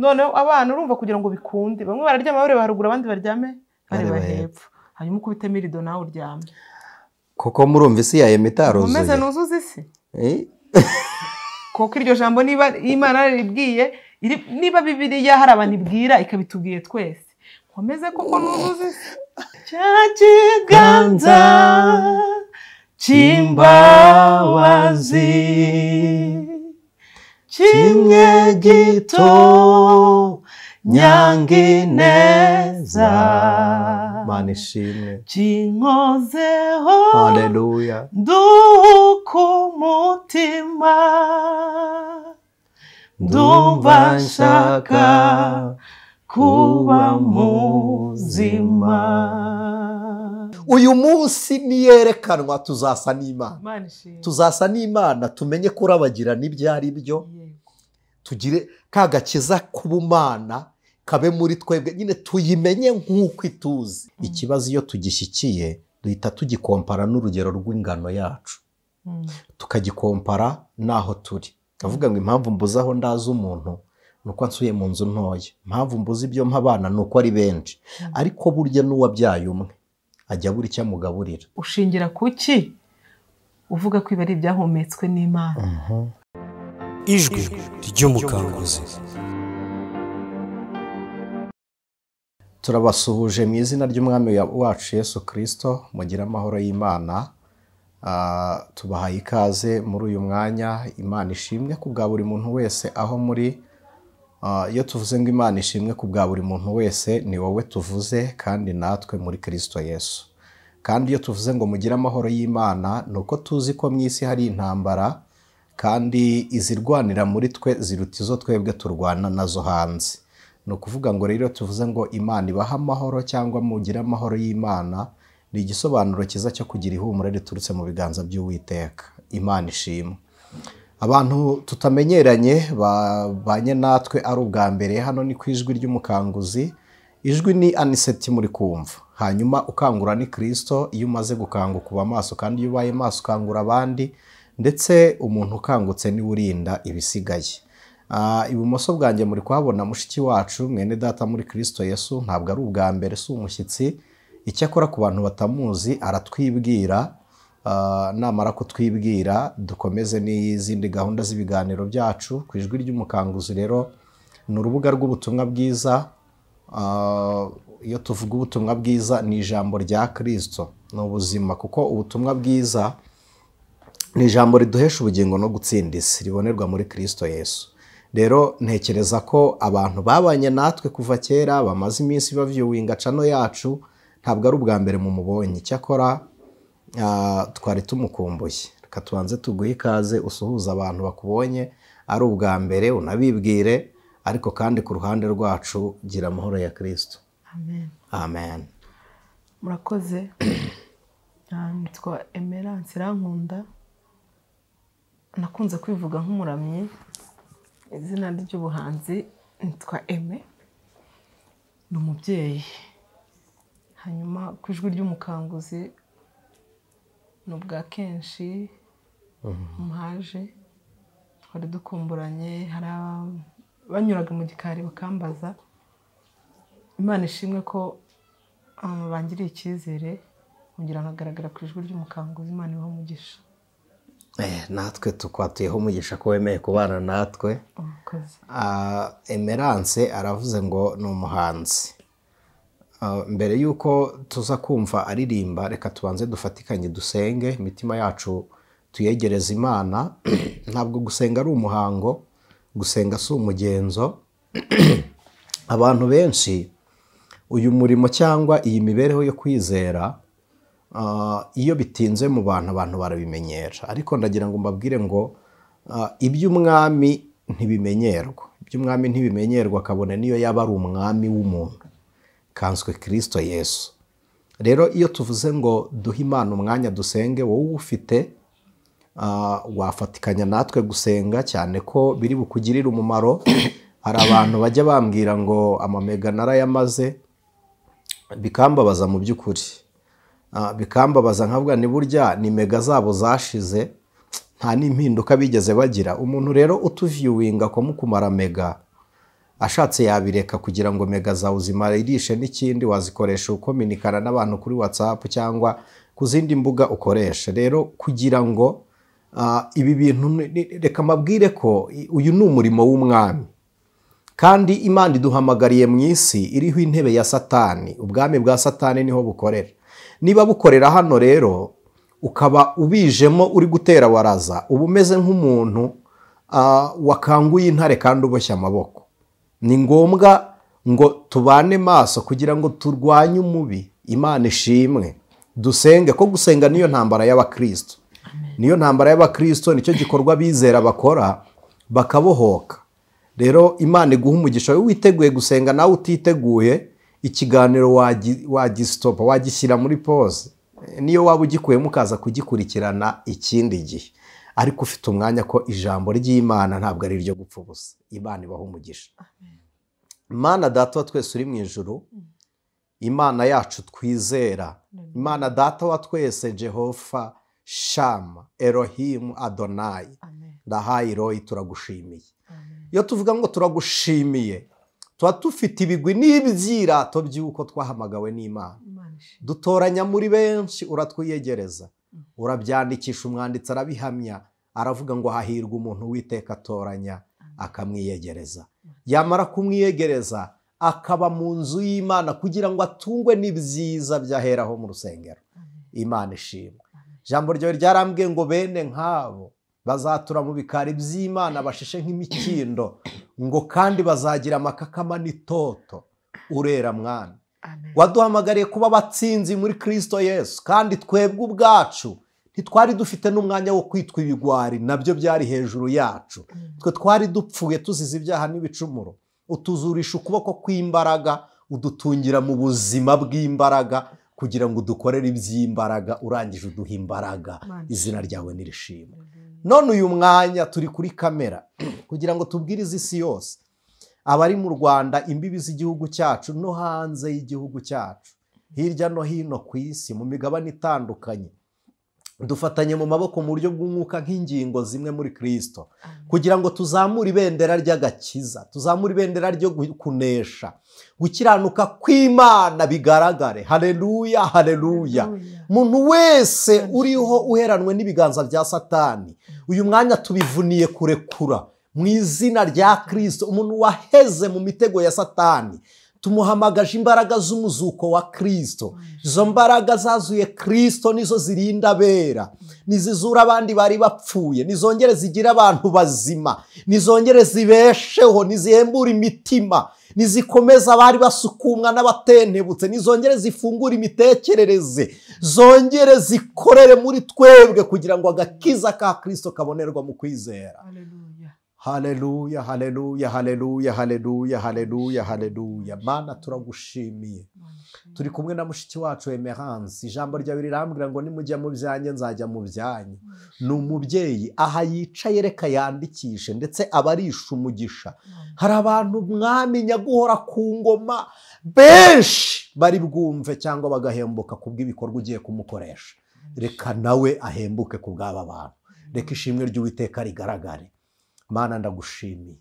Noneho abana urumva kugira ngo bikunde, bamwe bararyama bareba haruguru, abandi baryame bareba hepfo, hanyuma ukubitemo irido nawe uryame. Koko murumva isi ya emitaruzuye, nkomeze nuzuze isi. Koko iryo jambo niba Imana yaribwiye, niba Bibiliya hari abantu ibwira ikabitubwiye twese, nkomeze koko nuzuze isi. Cya kiganza cy'imbabazi kimwe gito nyangineza, Mana ishimwe, kinkozeho, haleluya, nduhuka umutima, ndumva nshaka kuba muzima. Uyu munsi niyerekanwa tuzasa n'Imana, tuzasa n'Imana, tumenye kurabagira n'ibyo ari byo, tugire ka gakiza k'ubumana kabe muri twebwe nyine, tuyimenye nk'uko ituzi. Ikibazo iyo tugishyikiye duhita tugikompara n'urugero rw'ingano yacu, tukagikompara n'aho turi. Kavuga ngo impamvu mbuze aho ndaza umuntu nuko nsuye mu nzu ntoya, impamvu mbuze ibyo mpa abana nuko ari benshi. Ariko burya n'uwabyaye umwe ajya abura icyo amugaburira. Ushingira kuki uvuga ko ibi ari ibyahumetswe n'Imana? Ijwi ry'umukanguzi. Turabasuhuje mu izina ry'Umwami wacu Yesu Kristo, mugira amahoro y'Imana. Tubahaye ikaze muri uyu mwanya. Imana ishimwe ku bwa buri muntu wese aho muri. Iyo tuvuze ngo Imana ishimwe ku bwa buri muntu wese, ni wowe tuvuze kandi natwe muri Kristo Yesu. Kandi iyo tuvuze ngo mugire amahoro y'Imana, ni uko tuzi ko mu isi hari intambara, kandi izirwanira muri twe ziruta izo twebwe turwana nazo hanze. Ni ukuvuga ngo rero tuvuze ngo Imana ibaha amahoro cyangwa mugire amahoro y'Imana, ni igisobanuro cyiza cyo kugira ihumure riturutse mu biganza by'Uwiteka. Imana ishimwe. Abantu tutamenyeranye babanye natwe ari ubwa mbere, hano ni ku Ijwi ry'Umukanguzi. Ijwi ni Aniseti muri kumva, hanyuma ukangura ni Kristo. Iyo umaze gukanguka uba maso, kandi iyo ubaye maso ukangura abandi, ndetse umuntu ukangutse niwe urinda ibisigaye. Ibumoso bwanjye muri kuhabona mushiki wacu mwene data muri Kristo Yesu. Ntabwo ari ubwa mbere, si umushyitsi. Icyakora ku bantu batamuzi aratwibwira. Namara kutwibwira dukomeze n'izindi gahunda z'ibiganiro byacu ku Ijwi ry'Umukanguzi. Rero ni urubuga rw'ubutumwa bwiza. Iyo tuvuga ubutumwa bwiza ni ijambo rya Kristo, ni ubuzima, kuko ubutumwa bwiza ni ijambo riduhesha ubugingo no gutsinda isi, ribonerwa muri Kristo Yesu. Rero ntekereza ko abantu babanye natwe kuva kera, bamaze iminsi bavyuwinga cano yacu, ntabwo ari ubwa mbere mumubonye. Icyakora twari tumukumbuye. Reka tubanze tuguhe ikaze, usuhuza abantu bakubonye ari ubwa mbere, unabibwire. Ariko kandi ku ruhande rwacu gira amahoro ya Kristo. Amen. Amen. Murakoze. Nitwa Emerance Irankunda, nakunze kwivuga nk'umuramyi, izina ry'ubuhanzi nitwa Aime, ni umubyeyi. Hanyuma ku Ijwi ry'Umukanguzi ni ubwa kenshi muhaje, twari dukumburanye, hari banyuraga mu gikari bakambaza. Imana ishimwe ko bangiriye icyizere kugira nkagaragara ku Ijwi ry'Umukanguzi. Imana ibahe umugisha. Natwe tukwatuyeho umugisha ko wemeye kubana natwe. Emerance aravuze ngo ni umuhanzi. Mbere yuko tuza kumva aririmba, reka tubanze dufatikanye dusenge, imitima yacu tuyegereze Imana. Ntabwo gusenga ari umuhango, gusenga si umugenzo. Abantu benshi uyu murimo cyangwa iyi mibereho yo kwizera, iyo bitinze mu bantu, abantu barabimenyera. Ariko ndagira ngo mbabwire ngo iby'umwami ntibimenyerwa, iby'umwami ntibimenyerwa, kabone niyo yaba ari umwami w'umuntu, kanswe Kristo Yesu. Rero iyo tuvuze ngo duhe Imana umwanya dusenge, wowe ufite wafatikanya natwe gusenga, cyane ko biri bukugirire umumaro. Hari abantu bajya bambwira ngo amamega narayamaze, bikambabaza mu by'ukuri. Bikambabaza nkavuga ni burya ni mega zabo zashize, nta n'impinduka bigeze bagira. Umuntu rero utuviewinga ko mukumara mega, Ashatse yabireka kugira ngo mega zawe uzimaririshe n'ikindi wazikoresha ukominikana n'abantu kuri WhatsApp cyangwa ku zindi mbuga ukoresha. Rero kugira ngo ibi bintu, reka mbabwire ko uyu ni umurimo w'umwami, kandi Imana iduhamagariye mu isi iriho intebe ya Satani. Ubwami bwa Satani niho bukorera. Niba bukorera hano rero ukaba ubijemo uri gutera waraza, uba umeze nk'umuntu wakanguye intare kandi uboshye amaboko. Ni ngombwa ngo tubane maso kugira ngo turwanye umubi. Imana ishimwe, dusenge, ko gusenga niyo ntambara y'abakristo. Niyo ntambara y'abakristo, nicyo gikorwa bizera bakora bakabohoka. Rero Imana iguha umugisha, wowe witeguye gusenga nawe utiteguye, ikiganiro wagistopa, wagishyira muri pause, niyo waba ugikuyemo ukaza kugikurikirana ikindi gihe, ariko ufite umwanya ko ijambo ry'Imana ntabwo ari iryo gupfa ubusa. Imana ibaha umugisha. Imana Data wa twese uri mu ijuru, Imana yacu twizera, Imana Data wa twese, Jehova Shama Elohim Adonai Ndahayi Royi, turagushimiye. Iyo tuvuga ngo turagushimiye, tuba dufite ibigwi n'ibyirato by'uko twahamagawe n'Imana. Dutoranya muri benshi, uratwiyegereza, urabyandikisha, umwanditsi arabihamya, aravuga ngo hahirwa umuntu Uwiteka atoranya akamwiyegereza. Yamara kumwiyegereza akaba mu nzu y'Imana kugira ngo atungwe n'ibyiza byaheraho mu rusengero. Imana ishimwe. Ijambo ryawe ryarambwiye ngo bene nk'abo bazatura mu bikari by'Imana bashishe nk'imikindo, ngo kandi bazagira amakakama n'itoto. Urera mwana, waduhamagariye kuba abatsinzi muri Kristo Yesu, kandi twebwe ubwacu ntitwari dufite n'umwanya wo kwitwa ibigwari, nabyo byari hejuru yacu. Twe twari dupfuye tuzize ibyaha n'ibicumuro, utuzurisha ukuboko kw'imbaraga, udutungira mu buzima bw'imbaraga kugira ngo udukorere iby'imbaraga, urangije uduha imbaraga. Izina ryawe nirishimwe. None uyu mwanya turi kuri kamera kugira ngo tubwirize isi yose, abari mu Rwanda, imbibi z'igihugu cyacu no hanze y'igihugu cyacu, hirya no hino ku isi, mu migabane itandukanye, dufatanye mu maboko mu buryo bw'umwuka nk'ingingo zimwe muri Kristo, kugira ngo tuzamure ibendera ry'agakiza, tuzamure ibendera ryo kunesha, gukiranuka kw'Imana bigaragare. Haleluya, haleluya. Umuntu wese uriho uheranwe n'ibiganza bya Satani, uyu mwanya tubivuniye kurekura mu izina rya Kristo. Umuntu waheze mu mitego ya Satani, tumuhamagaje imbaraga z'umuzuko wa Kristo. Izo mbaraga zazuye Kristo nizo zirinda abera, nizizura abandi bari bapfuye, nizongere zigira abantu bazima, nizongere zibesheho, nizihembura imitima, nizikomeza abari basukumwa n'abatentebutse, nizongere zifungura imitekerereze, zongere zikorere muri twebwe kugira ngo agakiza ka Kristo kabonerwa mu kwizera. Haleluya, haleluya, haleluya, haleluya, haleluya, haleluya. Mana turagushimiye. Turi kumwe na mushiki wacu Emerance. Ijambo ryawe rirambwira ngo nimujya mu byanjye nzajya mu byanyu. Ni umubyeyi aha yicaye, reka yandikishe, ndetse abarisha umugisha. Hari abantu mwami nyaguhora ku ngoma benshi bari bwumve cyangwa bagahembuka kubw'ibikorwa ugiye kumukoresha. Reka nawe ahembuke ku bw'aba bantu. Reka ishimwe ry'Uwiteka rigaragare. Mana ndagushimiye.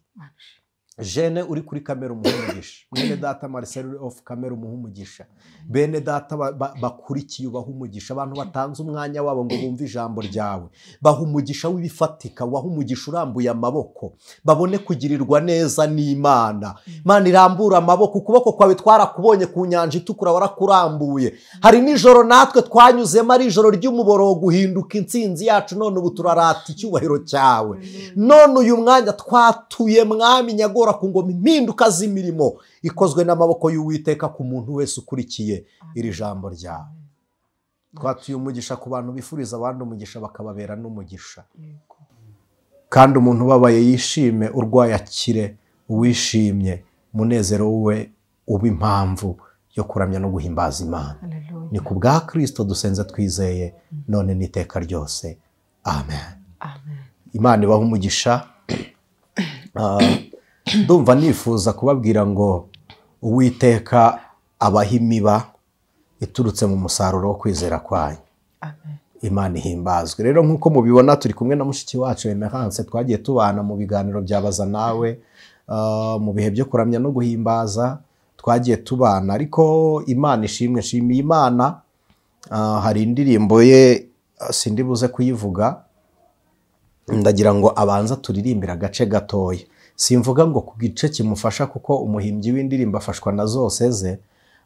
Jene uri kuri kamera umuha umugisha, mwene data Marcel uri off kamera umuha umugisha, bene data bakurikiye ubaha umugisha, abantu batanze umwanya wabo ngo bumve ijambo ryawe, baha umugisha w'ibifatika, waha umugisha urambuye amaboko, babone kugirirwa neza n'Imana. Imana irambura amaboko, ukuboko kwawe twarakubonye ku nyanja itukura warakurambuye. Hari nijoro natwe twanyuzemo ari ijoro ry'umuborogo guhinduka intsinzi yacu, none ubu turarata icyubahiro cyawe. None uyu mwanya twatuye mwami nyagora ku ngoma impinduka z'imirimo ikozwe n'amaboko y'Uwiteka ku muntu wese ukurikiye iri jambo ryawe. Twatuye umugisha ku bantu bifuriza abandi umugisha bakababera n'umugisha, kandi umuntu ubabaye yishime, urwaye akire, uwishimye umunezero we uba impamvu yo kuramya no guhimbaza Imana. Ni ku bwa Kristo dusenze twizeye none n'iteka ryose, amen. Imana ibahe umugisha. Ndumva nifuza kubabwira ngo Uwiteka abaha imiba iturutse mu musaruro wo kwizera kwanyu. Imana ihimbazwe. Rero nk'uko mubibona turi kumwe na mushiki wacu Emerance, twagiye tubana mu biganiro byabaza nawe. Mu bihe byo kuramya no guhimbaza twagiye tubana, ariko Imana ishimwe, nshimiye Imana. Hari indirimbo ye sindi buze kuyivuga, ndagira ngo abanza turirimbira agace gatoya. Simvuga ngo ku gice kimufasha kuko umuhimbyi w'indirimbo afashwa na zose ze,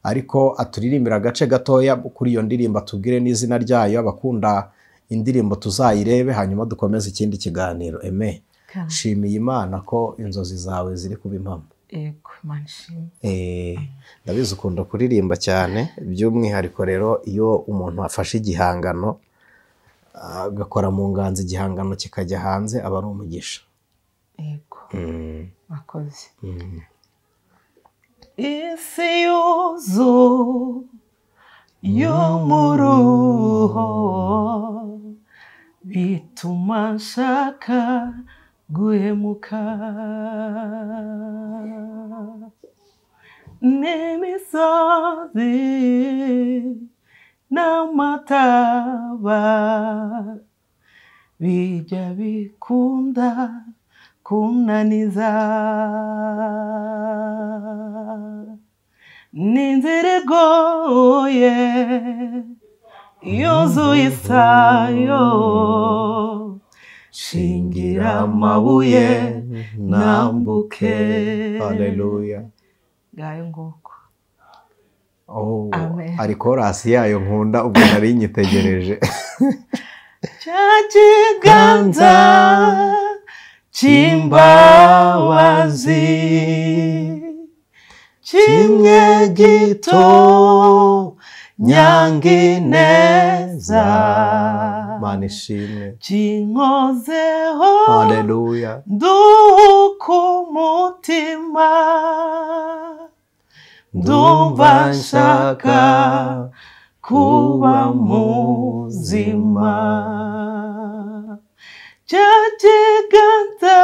ariko aturirimbira agace gatoya kuri iyo ndirimbo, atubwire n'izina ryayo, abakunda indirimbo tuzayirebe, hanyuma dukomeze ikindi kiganiro. Aime, nshimiye Imana ko inzozi zawe ziri kuba impamo. Yego, Imana ishimwe. Ndabizi ukunda kuririmba cyane, by'umwihariko rero iyo umuntu afashe igihangano agakora mu nganzo, igihangano kikajya hanze, aba ari umugisha. Yego, mwakoze. Isi yuzuye umuruho, bituma nshaka guhemuka, n'imisozi n'amataba bijya bikunda kunaniza, n'inzira igoye yuzuye isayo, shingira amabuye nambuke. Haleluya. Ngayo nguko. Ari korasi yayo nkunda, ubwo nari nyitegereje. Cya kiganza cy'imbabazi kimwe gito nyangineza, Imana ishimwe, kinkozeho. Haleluya. Nduhuka umutima, ndumva nshaka kuba muzima, cya kiganza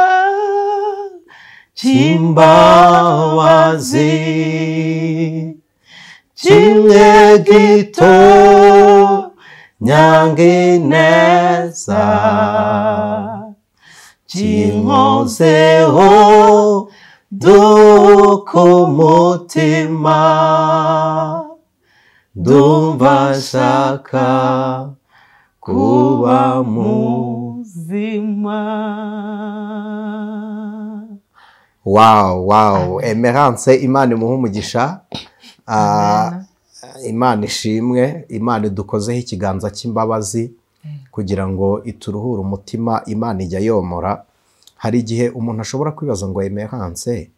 cy'imbabazi kimwe gito nyangineza, kinkozeho nduhuka umutima, ndumva nshaka kuba muzima. Wow, wow. Emerance, Imana imuhe umugisha. Imana ishimwe, Imana idukozeho ikiganza cy'imbabazi kugira ngo ituruhure umutima. Imana ijya yomora. Hari igihe umuntu ashobora kwibaza ngo Emerance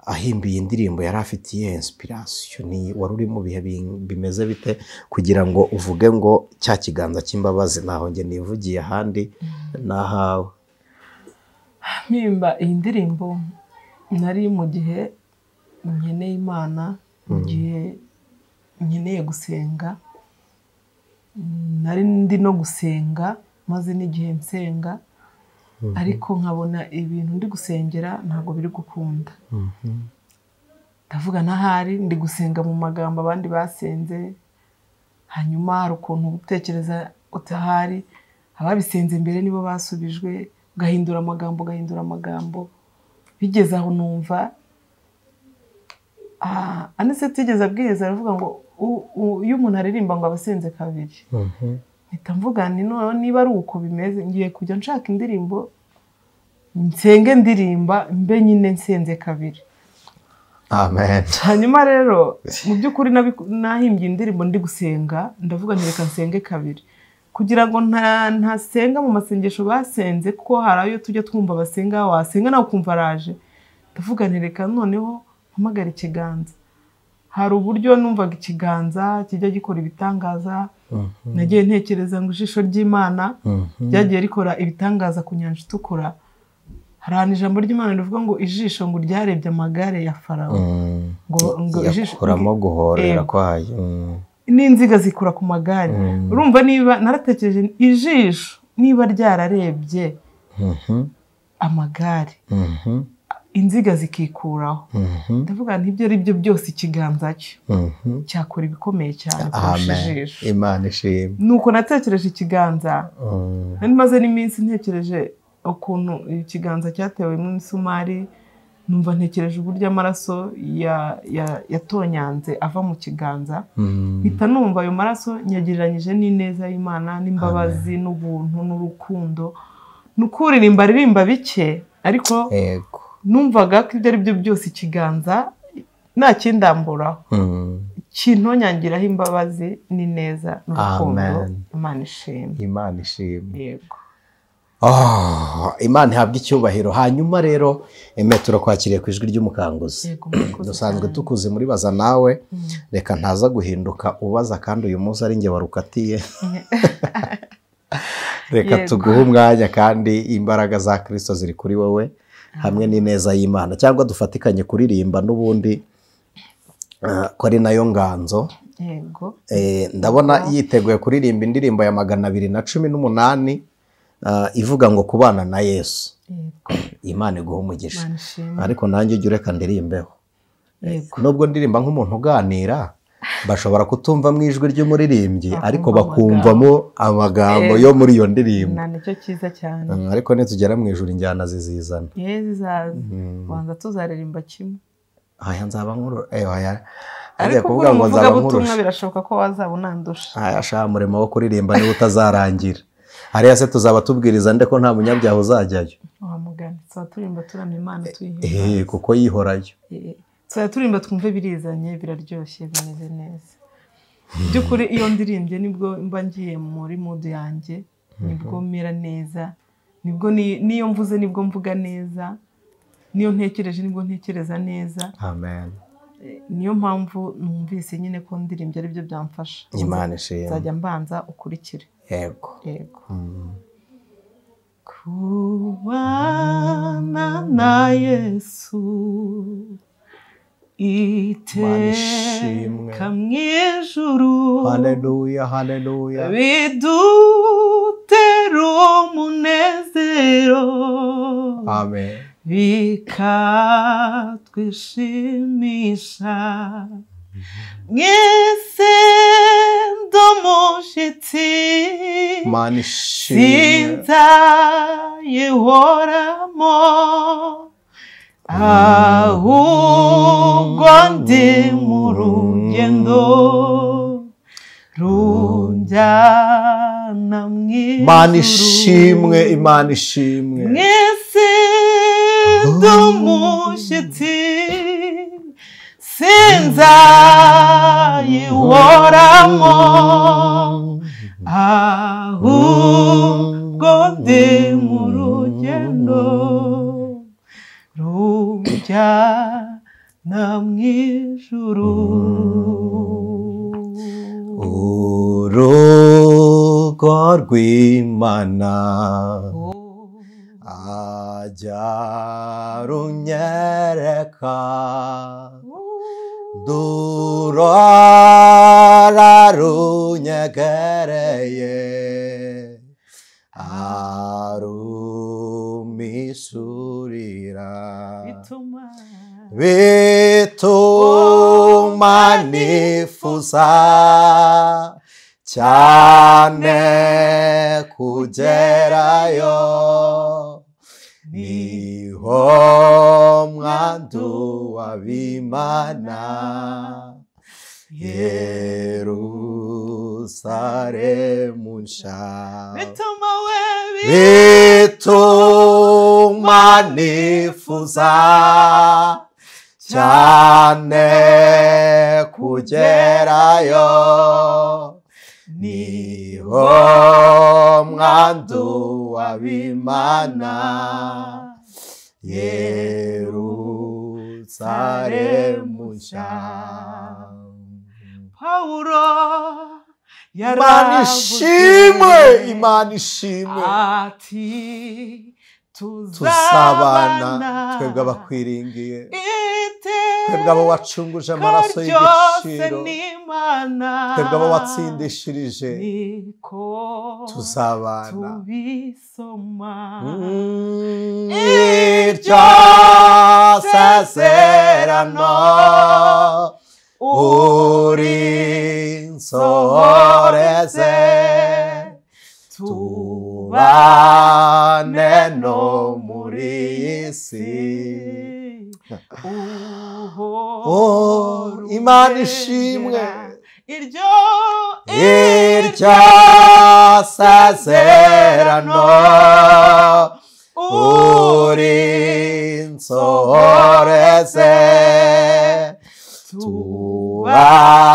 ahimbiye indirimbo yari afitiye inspiration, ni wari uri mu bihe bimeze bite kugira ngo uvuge ngo cya kiganza cy'imbabazi naho nge nivugiye ahandi nahawe? Mpimba iyi ndirimbo nari mu gihe nkeneye Imana, mu gihe nkeneye gusenga, nari ndi no gusenga maze n'igihe nsenga, ariko nkabona ibintu ndi gusengera ntabwo biri gukunda. Ndavuga nahari ndi gusenga mu magambo abandi basenze, hanyuma hari ukuntu gutekereza utahari ababisenze mbere nibo basubijwe, ugahindura amagambo ugahindura amagambo, bigeze aho numva Anise tigeze abwiriza aravuga ngo iyo umuntu aririmba ngo abasenze kabiri. Mpita mvuga nti none niba ari uko bimeze ngiye kujya nshaka indirimbo nsenge ndirimba mbe nyine nsenze kabiri. Amen. Hanyuma rero mu by'ukuri nahimbye indirimbo ndi gusenga, ndavuga nti reka nsenge kabiri kugira ngo ntasenga mu masengesho basenze, kuko hari ayo tujya twumva basenga, wasenga nawe ukumva araje. Ndavuga nti reka noneho mpamagara ikiganza. Hari uburyo numvaga ikiganza kijya gikora ibitangaza, nagiye ntekereza ngo ijisho ry'Imana ryagiye rikora ibitangaza ku nyanja itukura. Hari ahantu ijambo ry'Imana rivuga ngo ijisho ngo ryarebye amagare ya Farawo, ngo ijisho yakuramo guhorera kwayo, n'inziga zikura ku magare. Urumva niba naratekereje ijisho niba ryararebye amagare inziga zikikuraho, ndavuga nti ibyo ari byo byose ikiganza cyo cyakora ibikomeye cyane kurusha ijisho. Imana ishimwe. Nuko natekereje ikiganza, nari maze n'iminsi ntekereje ukuntu ikiganza cyatewemo imisumari, Numva ntekereje uburyo amaraso yatonyanze ava mu kiganza, mpita numva ayo maraso nyagereranyije n'ineza y'Imana n'imbabazi n'ubuntu n'urukundo. Nukuririmba ririmba bike, ariko numvaga ko ibyo ari byo byose ikiganza nta kindamburaho, kintonyangiraho imbabazi n'ineza n'urukundo. Imana ishimwe. Imana ishimwe. Yego. Imana ihabwa icyubahiro. Hanyuma rero Aime, turakwakiriye ku ijwi ry'umukanguzi. Dusanzwe tukuze muri Baza Nawe, reka ntaza guhinduka ubaza kandi uyu munsi ari njye warukatiye. Reka tuguhe umwanya kandi imbaraga za Kristo ziri kuri wowe hamwe n'ineza y'Imana, cyangwa dufatikanye kuririmba n'ubundi ko ari nayo nganzo. Yego. Ndabona yiteguye kuririmba indirimbo ya 218 ivuga ngo kubana na Yesu. Imana iguhe umugisha. Ariko nanjye ujye ureka ndirimbeho. Nubwo ndirimba nk'umuntu uganira, bashobora kutumva mu ijwi ry'umuririmbyi, ariko bakumvamo amagambo yo muri iyo ndirimbo. Nicyo cyiza cyane. Ariko nitugera mu ijuru injyana zizizana. Zizaza. Banza tuzaririmba kimwe. Aya nzaba nkuru. Ariko kuvuga ngo nzaba nkurusha birashoboka ko wazaba unandusha. Aya sha murimo wo kuririmba niba utazarangira. Hariya se tuzaba tubwiriza nde ko nta munyabyaha uzajyayo? Wa mugani, tuzaba turimba turamya Imana tuyihimbaza. Kuko yihorayo. Tuzaba turimba twumve birizanye, biraryoshye, bimeze neza. By'ukuri iyo ndirimbye nibwo mba ngiye muri mood yanjye, nibwo mera neza, nibwo niyo mvuze nibwo mvuga neza, niyo ntekereje nibwo ntekereza neza. Amen. Niyo mpamvu numvise nyine ko ndirimbye ari byo byamfasha. Imana ishimwe. Nzajya mbanza ukurikire. Yego. Yego. Kubana na Yesu iteka mu ijuru, haleluya haleluya, bidutera umunezero, amen, bikatwishimisha. Mwese ndomushitsi, sinzayihoramo, ahubwo ndi mu rugendo runjyana mu ijuru. Imana ishimwe, Imana ishimwe. Mwese ndomushitsi, sinzayihoramo, ahubwo ndi mu rugendo runjyana mu ijuru. Urugo rw'Imana ajya runyereka, durora runyegereye, arumisurira, bituma nifuza cyane kugerayo, niho mwandu w'Imana, Yerusalemu nshya. Bituma nifuza cyane kugerayo, niho mwandu w'Imana, Yerusalemu nshya. Pawulo Imana ishimwe, Imana ishimwe, ati tuzabana twebwe abakwiringiye, twebwe abo wacunguje amaraso y'igiciro, twebwe abo watsindishirije, tuzabana. Iryo sezerano urinsohoreze, tubane no muri iyi si, Oh, Imana ishimwe. Iryo sezerano urinsohoreze, tubane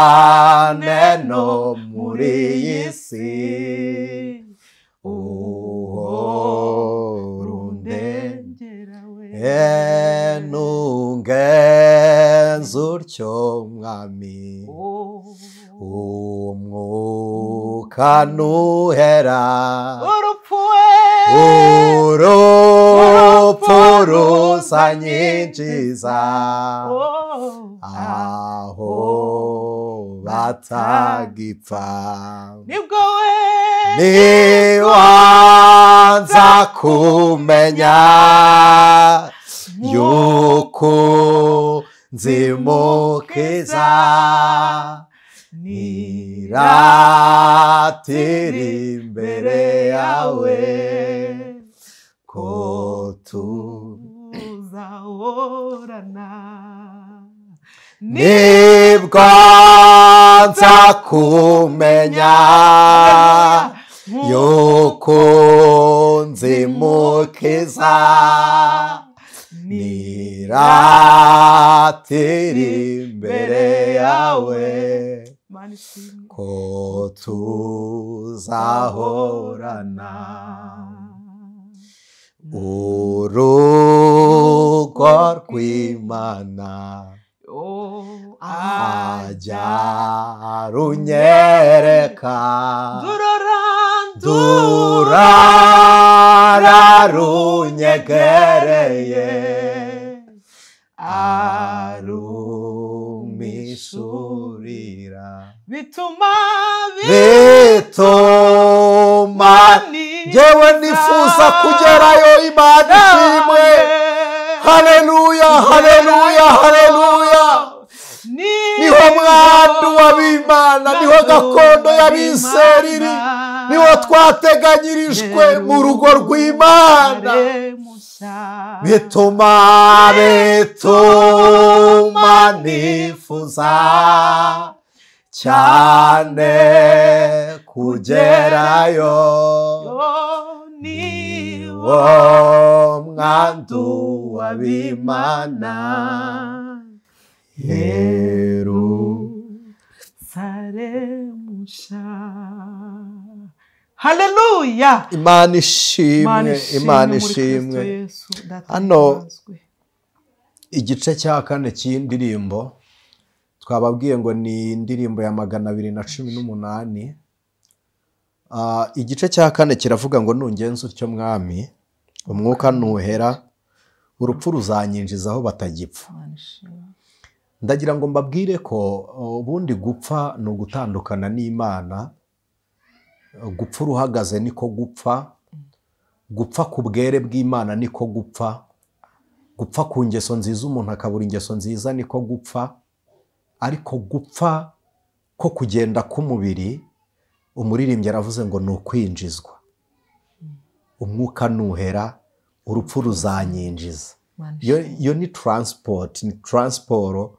no muri iyi si, uhora undengera we, nungenza utyo Mwami, umwuka ntuhera, urupfu ruzanyinjiza aho batagipfa, niwanza kumenya yuko nzimukiza, niratira imbere yawe, ko tuzahorana, nibwo nza kumenya yuko nzimukiza, niratira imbere yawe, ko tuzahorana. Urugo rw'Imana ajya runyereka, durara runyegereye, arumishurira, bituma njyewe nifuza kugerayo. Imana ishimwe. Haleluya, haleluya, haleluya. Niho mwandu w'Imana, niho gakondo y'Abisirayeli, niho twateganyirijwe mu rugo rw'Imana. Bituma nifuza cyane kugerayo, niwo mwandu w'Imana. Yerusalemu nshya. Haleluya. Imana ishimwe, Imana ishimwe. Hano igice cya kane cy'indirimbo twababwiye ngo ni indirimbo ya 218. Igice cya kane kiravuga ngo nungenza utyo Mwami, umwuka ntuhera, urupfu ruzanyinjiza aho batagipfa. Ndagira ngo mbabwire ko ubundi gupfa ni ugutandukana n'Imana. Gupfa uruhagaze niko gupfa, gupfa ku bwere bw'Imana niko gupfa, gupfa ku ngeso nziza umuntu akabura ingeso nziza niko gupfa. Ariko gupfa ko kugenda k'umubiri, umuririmbyi aravuze ngo ni ukwinjizwa. Umwuka ntuhera, urupfu ruzanyinjiza. Iyo ni transport, ni transport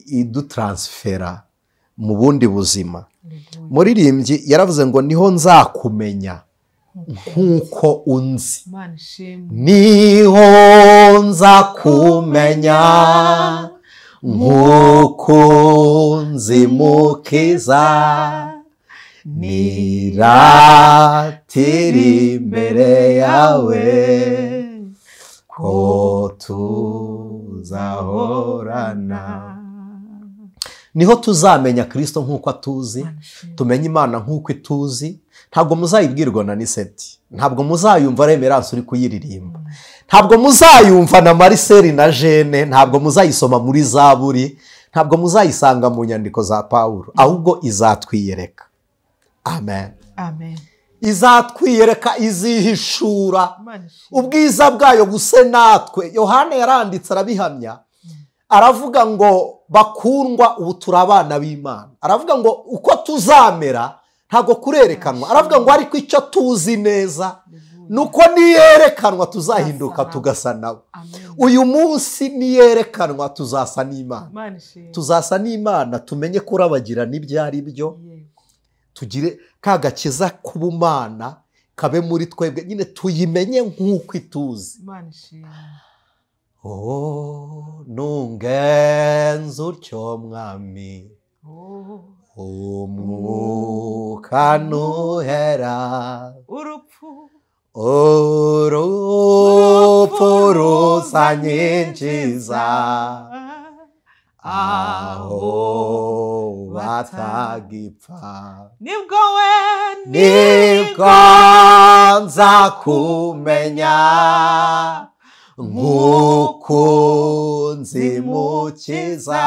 idutransfera mu bundi buzima. Muririmbyi yaravuze ngo niho nzakumenya nkuko unzi, niho nzakumenya nkuko nzi Mukiza, niratira imbere yawe, ko tuzahorana. Niho tuzamenya Kristo nkuko atuzi, tumenye Imana nkuko ituzi. Ntabwo muzayibwirwa na Niseti, ntabwo muzayumva Remerance uri kuyiririmba, ntabwo muzayumva na Marcel na Jene, ntabwo muzayisoma muri Zaburi, ntabwo muzayisanga mu nyandiko za Pawulo, ahubwo izatwiyereka. Amen. Amen. Izatwiyereka, izihishura ubwiza bwayo buse natwe. Yohana yaranditse arabihamya, aravuga ngo bakundwa ubu turi abana b'Imana. Aravuga ngo uko tuzamera ntabwo kurerekanwa. Aravuga ngo ariko icyo tuzi neza Nuko niyerekanwa tuzahinduka tugasa nawe. Uyu munsi niyerekanwa tuzasa n'Imana. Tuzasa n'Imana tumenye kurabagirana ibyo ari byo, tugire ka gakiza k'ubumana kabe muri twebwe nyine, tuyimenye nk'uko ituzi. Oh, nungenza utyo Mwami, umwuka ntuhera, urupfu ruzanyinjiza aho batagipfa. Nibwo we nibwo nza kumenya nk'ukunzi mukiza,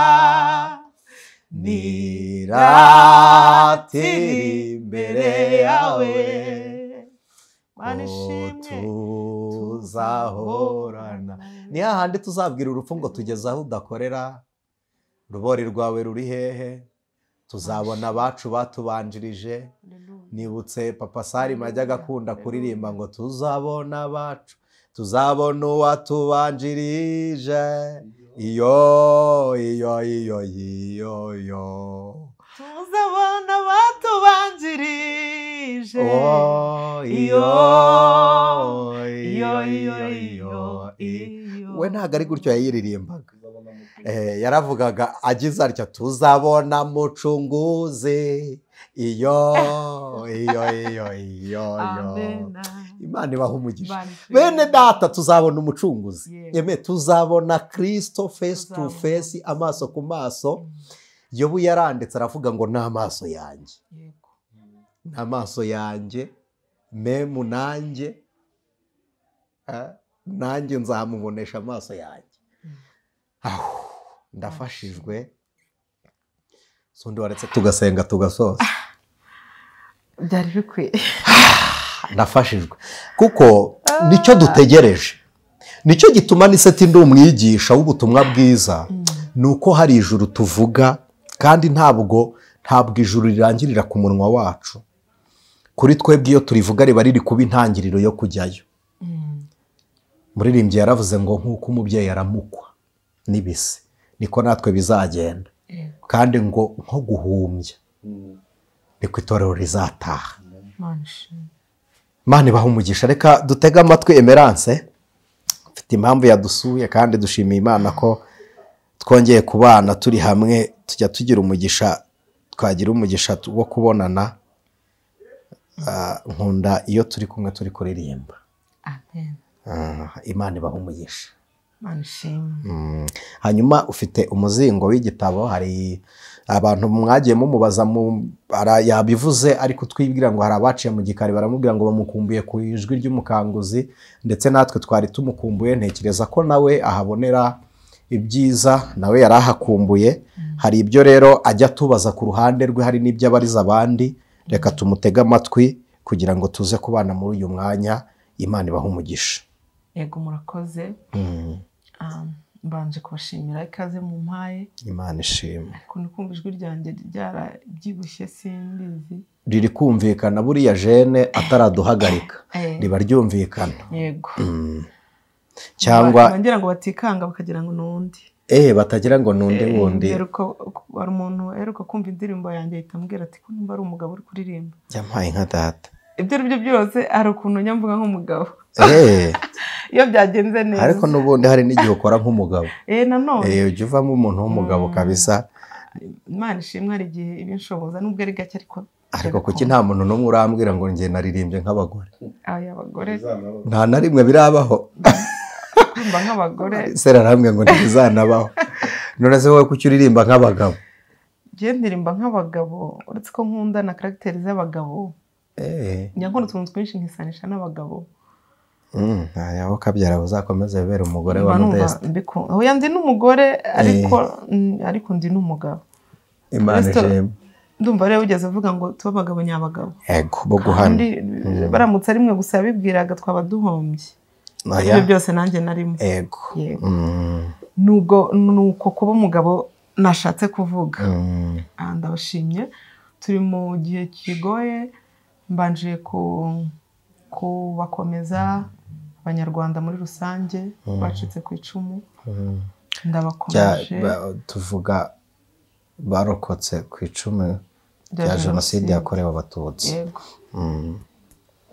niratira imbere yawe tuzahorana. Ni hahandi tuzabwira urupfu ngo tugeze aho udakorera, urubori rwawe ruri hehe? Tuzabona abacu batubanjirije. Nibutse Papa Salima ajyaga akunda kuririmba ngo tuzabona abacu, tuzabona uwatubanjirije, iyo iyo iyo iyo iyo, tuzabona abatubanjirije, iyo iyo iyo iyo. We ntabwo ari gutyo yayiririmbaga, yaravugaga agize atya, tuzabona mucunguzi, iyo iyo iyo iyo iyo. Imana ibaha umugisha. Bene data, tuzabona umucunguzi, yeme tuzabona Kristo face to face, amaso ku maso. Yobu yaranditse aravuga ngo n'amaso yanjye, n'amaso yanjye, memu nanjye, nanjye nzamubonesha amaso yanjye. Aho ndafashijwe. Sundi waretse tugasenga tugasoza. Byari bikwiye. Ndafashijwe kuko nicyo dutegereje, nicyo gituma n'iseti ndi umwigisha w'ubutumwa bwiza, nuko hari ijuru tuvuga, kandi ntabwo ijuru rirangirira ku munwa wacu. Kuri twebwe iyo turivuga riba riri kuba intangiriro yo kujyayo. Muririmbyi yaravuze ngo nk'uko umubyeyi aramukwa n'ibise niko natwe bizagenda, kandi ngo nko guhumbya niko itorero rizataha. Imana ibaha umugisha. Reka dutege amatwi Emerance, mfite impamvu yadusuye kandi dushimiye Imana ko twongeye kubana turi hamwe, tujya tugira umugisha, twagira umugisha wo kubonana. Nkunda iyo turi kumwe turi kuririmba. Amen. Imana ibaha umugisha. Imana ishimwe. Hanyuma ufite umuzingo w'igitabo, hari abantu mwagiye mumubaza, yabivuze ariko twibwira ngo hari abaciye mu gikari baramubwira ngo bamukumbuye ku ijwi ry'umukanguzi, ndetse natwe twari tumukumbuye. Ntekereza ko nawe ahabonera ibyiza, nawe yari ahakumbuye. Hari ibyo rero ajya tubaza ku ruhande rwe, hari n'ibyo abariza abandi. Reka tumutege amatwi kugira ngo tuze kubana muri uyu mwanya. Imana ibahe umugisha. Yego, murakoze. Mbanje kubashimira ikaze mu mpaye. Imana ishimwe. Ukuntu kumva ijwi ryanjye ryarabyibushye simbizi, riri kumvikana buriya jene ataraduhagarika riba ryumvikana. Yego. Cyangwa ngira ngo batikanga bakagira ngo nundi, batagira ngo nundi wundi. Hari umuntu aheruka kumva indirimbo yanjye ahita ambwira ati ko nimba ari umugabo uri kuririmba yampaye nka data. Ibyo ari byo byose hari ukuntu nyamvuga nk'umugabo iyo byagenze neza. Ariko n'ubundi hari n'igihe ukora nk'umugabo. Nanone ujya uvamo umuntu w'umugabo kabisa. Imana ishimwe, hari igihe ibinshoboza nubwo ari gake, ariko kuki nta muntu n'umwe urambwira ngo njye naririmbye nk'abagore? Abagore nta na rimwe birabaho. Kuririmba nk'abagore sera arambwira ngo ntibizanabaho. None se wowe kuki uririmba nk'abagabo? Njye ndirimba nk'abagabo, uretse ko nkunda na karagiteri z'abagabo. Njya nkunda utuntu twinshi nkisanisha n'abagabo. Aho kabyara uzakomeze bibera umugore wa Modeste. Oya, ndi n'umugore ariko ndi n'umugabo. Imana ishimwe. Ndumva rero ugeze uvuga ngo tuba abagabo nyabagabo. Ego, bo guhana. Baramutse ari mwe gusa bibwiraga twaba duhombye. Ibyo byose nanjye narimo. Ego. Nubwo nuko kuba umugabo nashatse kuvuga. Ndabashimye. Turi mu gihe kigoye, mbanje Kubakomeza Abanyarwanda muri rusange bacitse ku icumu, ndabakomeje. Tuvuga barokotse ku icumu rya Jenoside yakorewe Abatutsi. Yego.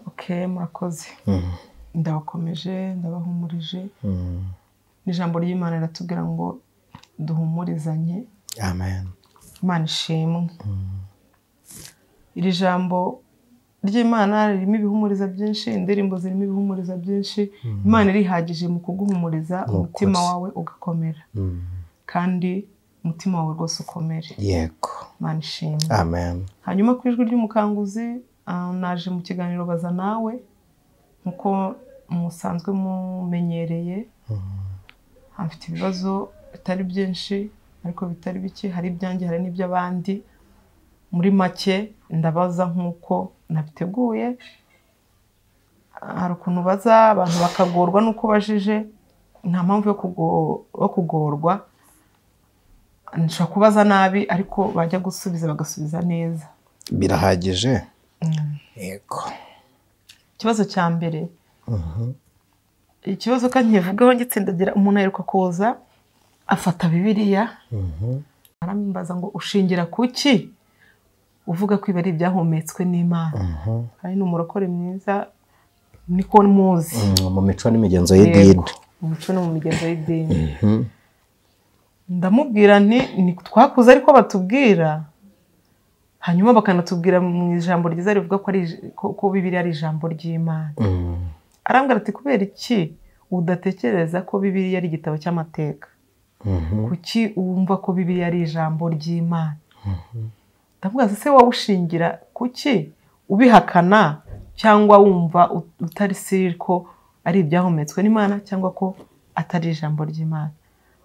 Okay, murakoze. Ndabakomeje, ndabahumurije. N'ijambo ry'Imana riratubwira ngo duhumurizanye. Amen. Imana ishimwe. Iri jambo ry'Imana ririmo ibihumuriza byinshi, indirimbo zirimo ibihumuriza byinshi. Imana irihagije mu kuguhumuriza, umutima wawe ugakomera. Kandi umutima wawe rwose ukomere. Yego. Imana ishimwe. Amen. Hanyuma ku ijwi ry'umukanguzi, naje mu kiganiro Baza Nawe nkuko musanzwe mumenyereye. Mfite ibibazo bitari byinshi ariko bitari bike, hari ibyanjye hari n'iby'abandi. Muri make ndabaza nkuko nabiteguye. Hari ukuntu baza abantu bakagorwa nuko bajije, nta mpamvu yo kugorwa. Nshobora kubaza nabi ariko bajya gusubiza bagasubiza neza. Birahagije. Yego. Ikibazo cya mbere, ikibazo kandi nkivugaho ngitsindagira, umuntu aheruka kuza afata Bibiliya arambaza ngo ushingira kuki uvuga ko ibi ari ibyahumetswe n'Imana. Kandi ni umurokore mwiza, niko muzi mu mico n'imigenzo y'idini. Mu mico no mu migenzo y'idini. Ndamubwira nti ni twakuze ariko batubwira, hanyuma bakanatubwira mu ijambo ryiza rivuga ko ari ko Bibiliya ari ijambo ry'Imana. Arambwira ati kubera iki udatekereza ko Bibiliya ari igitabo cy'amateka? Kuki wumva ko Bibiliya ari ijambo ry'Imana? Ndavuga se wowe ushingira kuki ubihakana cyangwa wumva utari sure ko ari ibyahumetswe n'Imana cyangwa ko atari ijambo ry'Imana?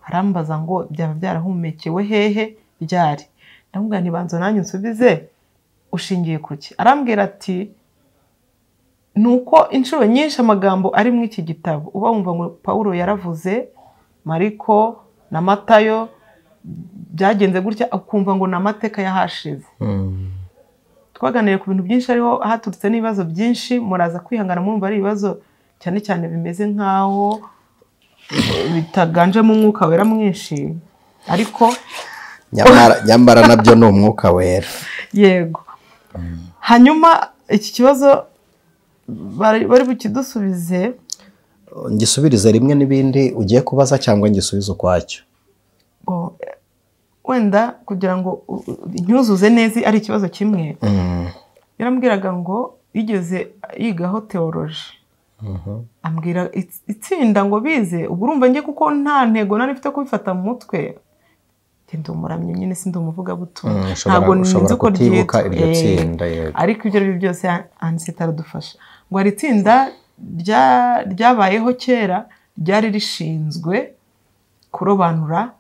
Arambaza ngo byaba byarahumekewe hehe ryari? Ndamubwira nti banza nanjye unsubize ushingiye kuki? Arambwira ati nuko inshuro nyinshi amagambo ari mu iki gitabo uba wumva ngo Paulo yaravuze, Mariko na Matayo byagenze gutya, ukumva ngo ni amateka yahashize. Twaganiriye ku bintu byinshi ariho haturutse n'ibibazo byinshi, muraza kwihangana murumva ari ibibazo cyane cyane bimeze nkaho bitaganjemo umwuka wera mwinshi, ariko nyamara nabyo ni umwuka wera. Yego. Hanyuma iki kibazo bari bukidusubize. Ngisubirize rimwe n'ibindi ugiye kubaza cyangwa ngisubize ukwacyo? Wenda kugira ngo ntyuzuze neza ari ikibazo kimwe. Yarambwiraga ngo yigeze yigaho theology. Ambwira itsinda ngo bize, ubwo urumva nge kuko nta ntego nari mfite kubifata mu mutwe. Ndi umuramyi nyine, sindi umuvugabutumwa, ntabwo nzi uko ryitwa iryo tsinda. Yego. Ariko ibyo ari byose Anisete aradufasha. Ngo hari itsinda ryabayeho kera ryari rishinzwe kurobanura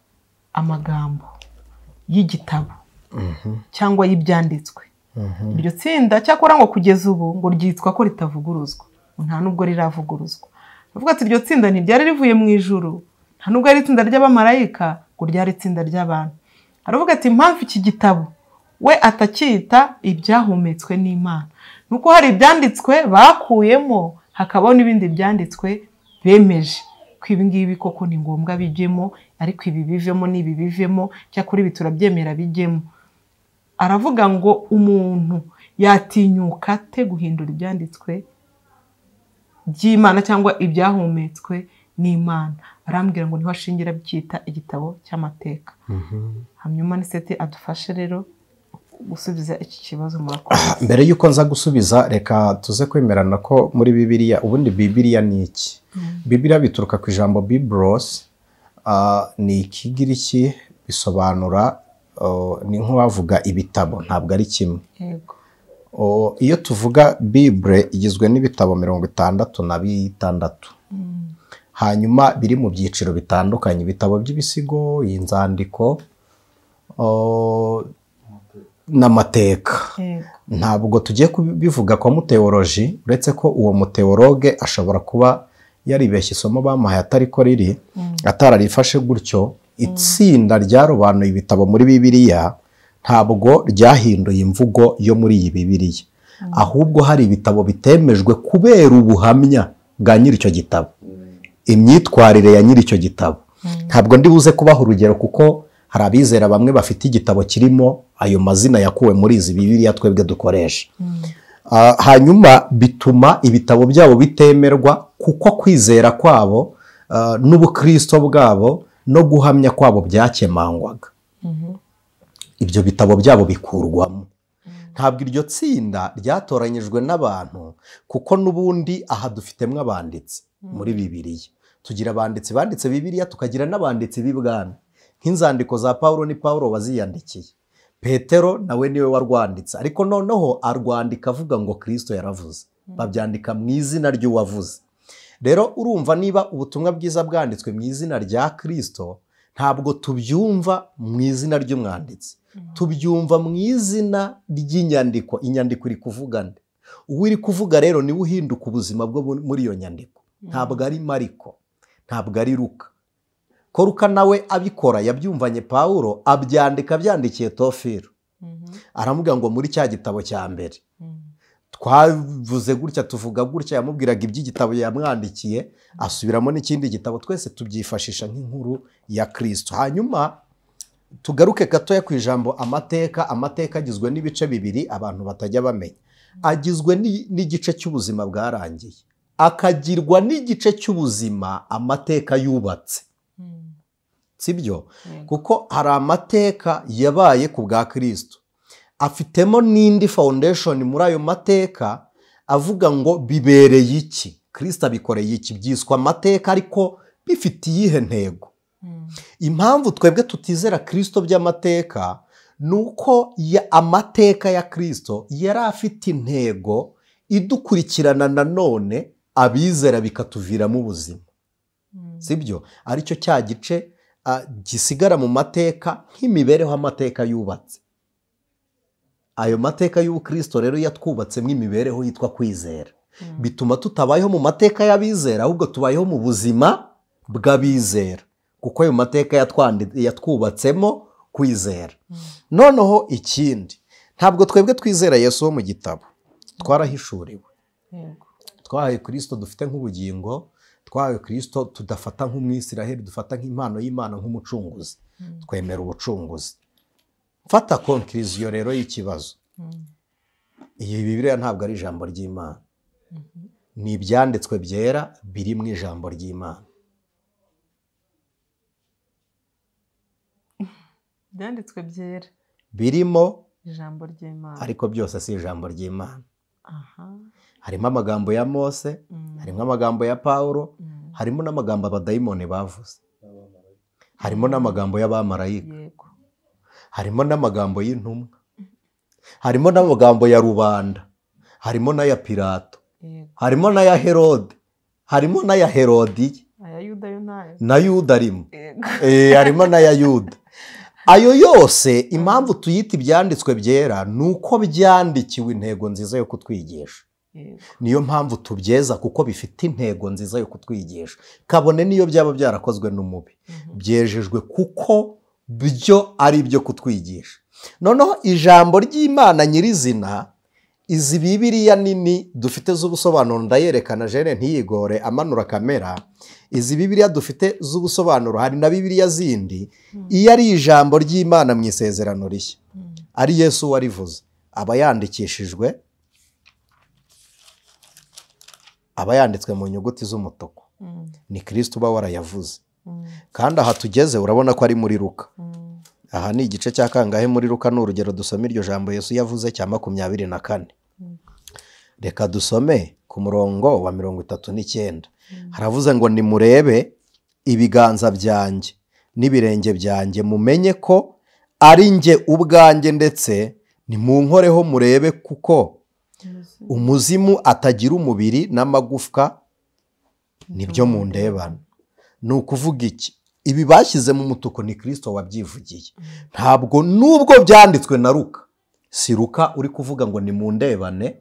amagambo y'igitabo cyangwa y'ibyanditswe. Iryo tsinda cyakora ngo kugeza ubu ngo ryitwa ko ritavuguruzwa, nta nubwo riravuguruzwa. Avuga ati iryo tsinda ntiryari rivuye mu ijuru, nta nubwo ari itsinda ry'abamarayika, ngo ryari itsinda ry'abantu. Aravuga ati impamvu iki gitabo we atacyita ibyahumetswe n'Imana nuko hari ibyanditswe bakuyemo, hakabaho n'ibindi byanditswe bemeje ko ibi ngibi koko ni ngombwa bijyemo, ariko ibi bivemo n'ibi bivemo, cyakora ibi turabyemera bijyemo. Aravuga ngo umuntu yatinyuka ate guhindura ibyanditswe by'Imana cyangwa ibyahumetswe n'Imana? Arambwira ngo niho ashingira byita igitabo cy'amateka. Hanyuma Anisete adufashe rero gusubiza iki kibazo. Murakoze. Mbere yuko nza gusubiza, reka tuze kwemerana ko muri Bibiliya, ubundi Bibiliya ni iki? Bibiliya bituruka ku ijambo biblos, ni ikigiriki, bisobanura ni nk'uwavuga ibitabo, ntabwo ari kimwe. Yego. Iyo tuvuga Bible igizwe n'ibitabo 66. Hanyuma biri mu byiciro bitandukanye, ibitabo by'ibisigo, inzandiko n'amateka. Ntabwo tugiye kubivuga kwa muteoloji, uretse ko uwo muteologe ashobora kuba yaribeshye isomo bamuhaye atari ko riri, atararifashe gutyo. Itsinda ryarobanuye ibitabo muri Bibiliya ntabwo ryahinduye imvugo yo muri iyi Bibiliya. Ahubwo hari ibitabo bitemejwe kubera ubuhamya bwa nyiri icyo gitabo, imyitwarire ya nyiri icyo gitabo. Ntabwo ndi buze kubaha urugero kuko hari abizera bamwe bafite igitabo kirimo ayo mazina yakuwe muri izi Bibiliya twebwe dukoresha. Hanyuma bituma ibitabo byabo bitemerwa kuko kwizera kwabo n'ubukristo bwabo no guhamya kwabo byakemangwaga. Ibyo bitabo byabo bikurwamo. Ntabwo iryo tsinda ryatoranyijwe n'abantu kuko n'ubundi aha dufitemo abanditsi muri Bibiliya. Tugira abanditsi banditse Bibiliya, tukagira n'abanditsi b'ibwami. Nk'inzandiko za Paulo ni Paulo waziyandikiye. Petero nawe niwe warwanditse, ariko noneho arwandika avuga ngo Kristo yaravuze. Babyandika mu izina ry'uwavuze. Rero urumva niba ubutumwa bwiza bwanditswe mu izina rya Kristo, ntabwo tubyumva mu izina ry'umwanditsi. Tubyumva mu izina ry'inyandiko. Inyandiko iri kuvuga nde? Uwo iri kuvuga rero niwe uhinduka ubuzima bwo muri iyo nyandiko. Ntabwo ari Mariko, ntabwo ari Luka. Ko Luka nawe abikora yabyumvanye Paulo, abyandika byandikiye Tofilo. Aramubwira ngo muri cya gitabo cya mbere twavuze gutya tuvuga gutya, yamubwiraga iby'igitabo yamwandikiye, asubiramo n'ikindi gitabo, twese tubyifashisha nk'inkuru ya Kristo. Hanyuma tugaruke gatoya ku ijambo amateka. Amateka agizwe n'ibice bibiri abantu batajya bamenya. Agizwe n'igice cy'ubuzima bwarangiye, akagirwa n'igice cy'ubuzima amateka yubatse. Sibyo? Kuko hari amateka yabaye ku bwa Kristo, afitemo n'indi foundation muri ayo mateka avuga ngo bibereye iki, Kristo abikoreye iki, byiswa amateka ariko bifite iyihe ntego. Impamvu twebwe tutizera Kristo by'amateka nuko amateka ya Kristo yari afite intego idukurikirana nanone abizera bikatuviramo ubuzima. Sibyo? Aricyo cya gice gisigara mu mateka nk'imibereho amateka yubatse. Ayo mateka y'ubukristo rero yatwubatsemo imibereho yitwa kwizera. Bituma tutabayeho mu mateka y'abizera, ahubwo tubayeho mu buzima bw'abizera, kuko ayo mateka yatwubatsemo kwizera. Noneho ikindi, ntabwo twebwe twizera Yesu wo mu gitabo, twarahishuriwe. Twahaye Kristo dufite nk'ubugingo, twahaye Kristo tudafata nk'umwisiraheli, dufata nk'impano y'Imana, nk'umucunguzi. Twemera ubucunguzi. Mfata conclusion rero y'ikibazo. Iyi Bibiliya ntabwo ari ijambo ry'Imana. Ni ibyanditswe byera biri mu ijambo ry'Imana. Ibyanditswe byera birimo ijambo ry'Imana, ariko byose si ijambo ry'Imana. Harimo amagambo ya Mose, harimo amagambo ya Paulo, harimo n'amagambo abadayimoni bavuze, harimo n'amagambo y'abamarayika, harimo n'amagambo y'intumwa, harimo n'amagambo ya rubanda, harimo n'aya Pilato, harimo n'aya Herode, harimo n'aya Herodiye, na Yuda arimo, harimo n'aya Yuda. Ayo yose impamvu tuyita ibyanditswe byera nuko byandikiwe intego nziza yo kutwigisha. Niyo mpamvu tubyeza, kuko bifite intego nziza yo kutwigisha. Kabone niyo byaba byarakozwe n'umubi, byejejwe kuko byo ari ibyo kutwigisha. Noneho ijambo ry'Imana nyirizina, izi Bibiliya nini dufite z'ubusobanuro, ndayerekana jene ntiyigore amanura kamera. Izi Bibiliya dufite z'ubusobanuro, hari na Bibiliya zindi, iyo ari ijambo ry'Imana mu isezerano rishya, ari Yesu warivuze, aba yandikishijwe, aba yanditswe mu nyuguti z'umutuku. Ni Kristo uba warayavuze. Kandi aha tugeze urabona ko ari muri Luka. Aha ni igice cya kangahe muri Luka? Ni urugero dusome iryo jambo Yesu yavuze cya 24. Reka dusome ku murongo wa 39. Haravuze ngo nimurebe ibiganza byanjye n'ibirenge byanjye, mumenye ko ari njye ubwanjye, ndetse nimunkoreho murebe, kuko umuzimu atagira umubiri n'amagufwa, nibyo mundebana. Ni ukuvuga iki? Ibi bashyize mu mutuku ni Kristo wabyivugiye. Ntabwo nubwo byanditswe na Luka, si Luka uri kuvuga ngo nimundebane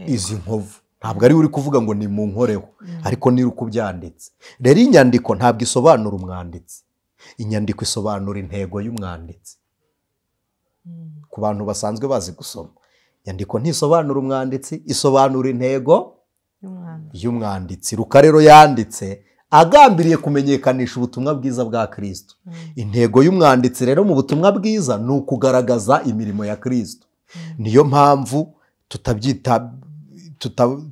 izi nkovu, ntabwo ari uri kuvuga ngo nimunkoreho, ariko ni uko byanditse. Rero inyandiko ntabwo isobanura umwanditsi, inyandiko isobanura intego y'umwanditsi. Ku bantu basanzwe bazi gusoma, Inyandiko ntisobanura umwanditsi, isobanura intego y'umwanditsi. Luka rero yanditse agambiriye kumenyekanisha ubutumwa bwiza bwa Kristo. Intego y'umwanditsi rero mu butumwa bwiza ni ukugaragaza imirimo ya Kristo. Niyo mpamvu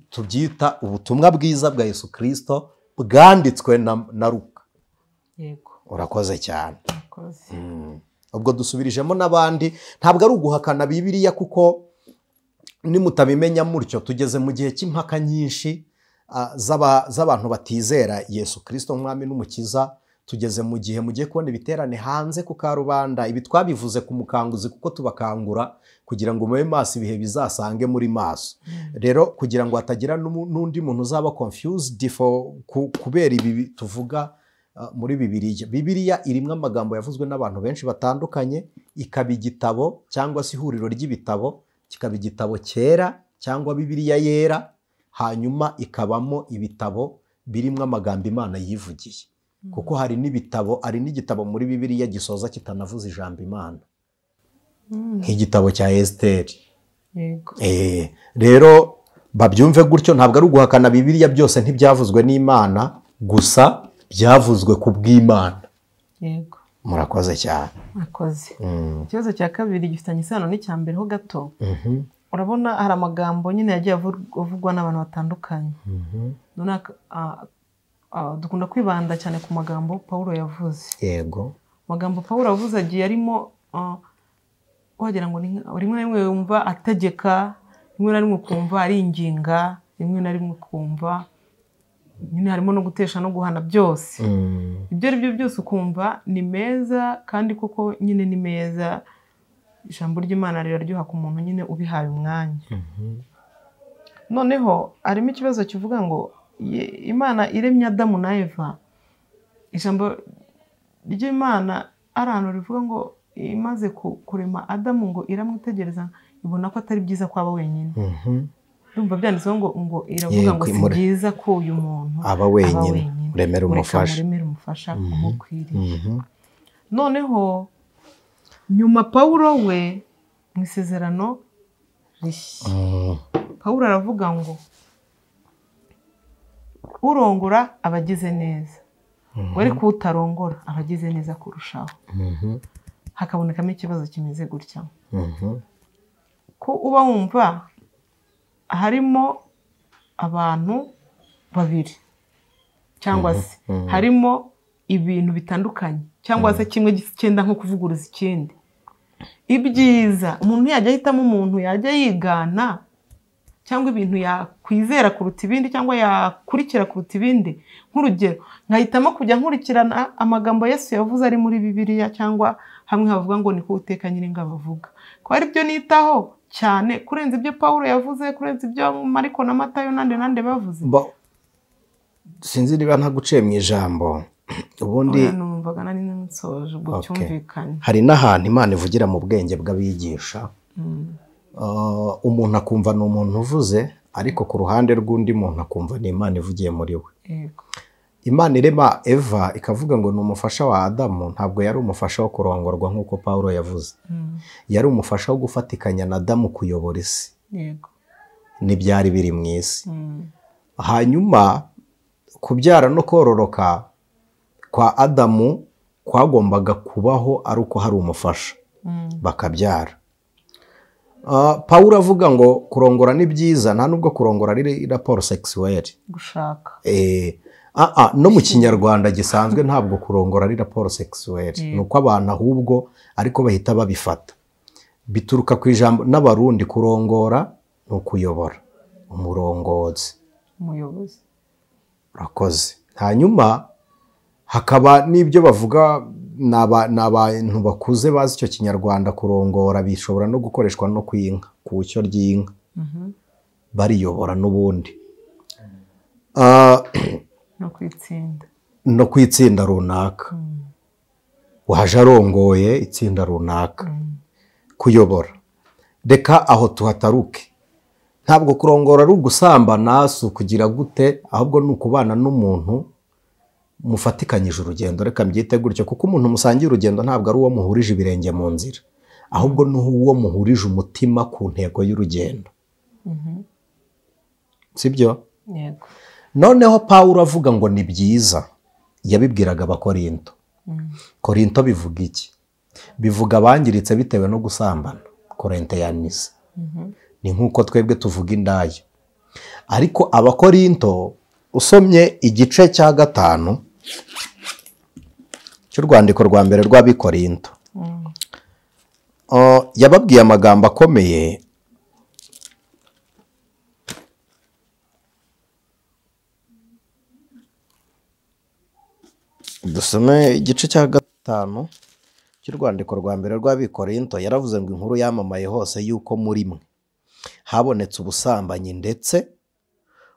tubyita ubutumwa bwiza bwa Yesu Kristo bwanditswe na Luka. Yego. Urakoze cyane. Ubwo dusubirijemo n'abandi, ntabwo ari uguhakana Bibiliya, kuko nimutabimenya mutyo tugeze mu gihe cy'impaka nyinshi z'abantu batizera Yesu Kristo umwami n'umukiza. Tugeze mu gihe mugiye kubona ibiterane hanze ku karubanda. Ibi twabivuze ku mukanguzi kuko tubakangura kugira ngo mube maso ibihe bizasange muri maso. Rero kugira ngo hatagira n'undi muntu uzaba confused kubera ibi tuvuga muri Bibiliya. Bibiliya irimo amagambo yavuzwe n'abantu benshi batandukanye, ikaba igitabo cyangwa se ihuriro ry'ibitabo, kikaba igitabo cyera cyangwa Bibiliya yera, hanyuma ikabamo ibitabo birimo amagambo Imana yivugiye. Kuko hari n'ibitabo, hari n'igitabo muri Bibiliya gisoza kitanavuze ijambo Imana, nk'igitabo cya Esiteri. Rero babyumve gutyo, ntabwo ari uguhakana Bibiliya, byose ntibyavuzwe n'Imana, gusa byavuzwe ku bw'Imana. Yego. Murakoze cyane. Murakoze. Ikibazo cya kabiri gifitanye isano n'icya mbere ho gato. Urabona hari amagambo nyine yagiye avugwa n'abantu batandukanye. None dukunda kwibanda cyane ku magambo Paulo yavuze. Yego. Amagambo Paulo yavuze agiye arimo wagira ngo rimwe na rimwe wumva ategeka, rimwe na rimwe ukumva ari inginga, rimwe na rimwe ukumva nyine harimo no gutesha no guhana byose. Ibyo ari byo byose ukumva ni meza, kandi koko nyine ni meza. Ijambo ry'Imana riraryoha ku muntu nyine ubihaye umwanya. Noneho harimo ikibazo kivuga ngo Imana iremye Adamu na Eva. Ijambo ry'Imana ari ahantu rivuga ngo imaze kurema Adamu ngo iramwitegereza ibona ko atari byiza kwaba wenyine. Ndumva byanditseho ngo iravuga ngo si byiza ko uyu muntu aba wenyine, uremera umufasha, uremera umufasha umukwiriye. Noneho nyuma Paulo we mu isezerano rishya, Paulo aravuga ngo urongora abagize neza, ngo ariko utarongora abagize neza kurushaho. Hakabonekamo ikibazo kimeze gutya, ko uba wumva harimo abantu babiri cyangwa se harimo ibintu bitandukanye, cyangwa se kimwe cyenda nko kuvuguruza ikindi. Ibyiza umuntu yajya ahitamo, umuntu yajya yigana cyangwa ibintu yakwizera kuruta ibindi cyangwa yakurikira kuruta ibindi. Nk'urugero nkahitamo kujya nkurikirana amagambo Yesu yavuze ari muri Bibiliya, cyangwa hamwe havuga ngo niko Uwiteka Nyiringabo avuga, ko ari byo nitaho cyane kurenza ibyo Paulo yavuze, kurenza ibyo Mariko na Matayo nande bavuze. Sinzi niba ntaguciye mu ijambo. Ubundi numvaga nari nsoje ubwo cyumvikanye. Hari n'ahantu Imana ivugira mu bwenge bw'abigisha, umuntu akumva ni umuntu uvuze, ariko ku ruhande rw'undi muntu akumva ni Imana ivugiye muri we. Imana irema Eva ikavuga ngo ni umufasha wa Adamu, ntabwo yari umufasha wo kurongorwa nk'uko Paulo yavuze. Yari umufasha wo gufatikanya na Adamu kuyobora isi n'ibyari biri mu isi. Hanyuma kubyara no kororoka kwa Adamu kwagombaga kubaho ari uko hari umufasha, bakabyara. Paulo avuga ngo kurongora ni byiza, nta nubwo kurongora ari rapport sexuelle, gushaka. No mu Kinyarwanda gisanzwe ntabwo kurongora ari rapport sexuelle, nuko abantu ahubwo ariko bahita babifata. Bituruka ku ijambo n'Abarundi, kurongora ni ukuyobora, umurongozi, umuyobozi. Urakoze. Hanyuma hakaba n'ibyo bavuga n'abantu bakuze bazi icyo Kinyarwanda, kurongora bishobora no gukoreshwa no ku inka, ku cyo ry'inka bariyobora n'ubundi, no ku itsinda runaka, waje arongoye itsinda runaka, kuyobora. Reka aho tuhataruke. Ntabwo kurongora ari ugusambana, si ukugira gute, ahubwo ni ukubana n'umuntu mufatikanyije urugendo, reka mbyite gutyo, kuko umuntu musangiye urugendo ntabwo ari uwo muhurije ibirenge mu nzira, ahubwo ni uwo muhurije umutima ku ntego y'urugendo. Sibyo? Yego. Noneho Pawulo avuga ngo ni byiza, yabibwiraga Abakorinto. Korinto bivuga iki? Bivuga abangiritse bitewe no gusambana, Korintiyanisi. Ni nk'uko twebwe tuvuga indaya. Ariko Abakorinto usomye igice cya 5 cy'urwandiko rwa mbere rw'Abikorinto, yababwiye amagambo akomeye. Dusome igice cya 5 cy'urwandiko rwa mbere rw'Abikorinto. Yaravuze ngo inkuru yamamaye hose yuko muri mwe habonetse ubusambanyi ndetse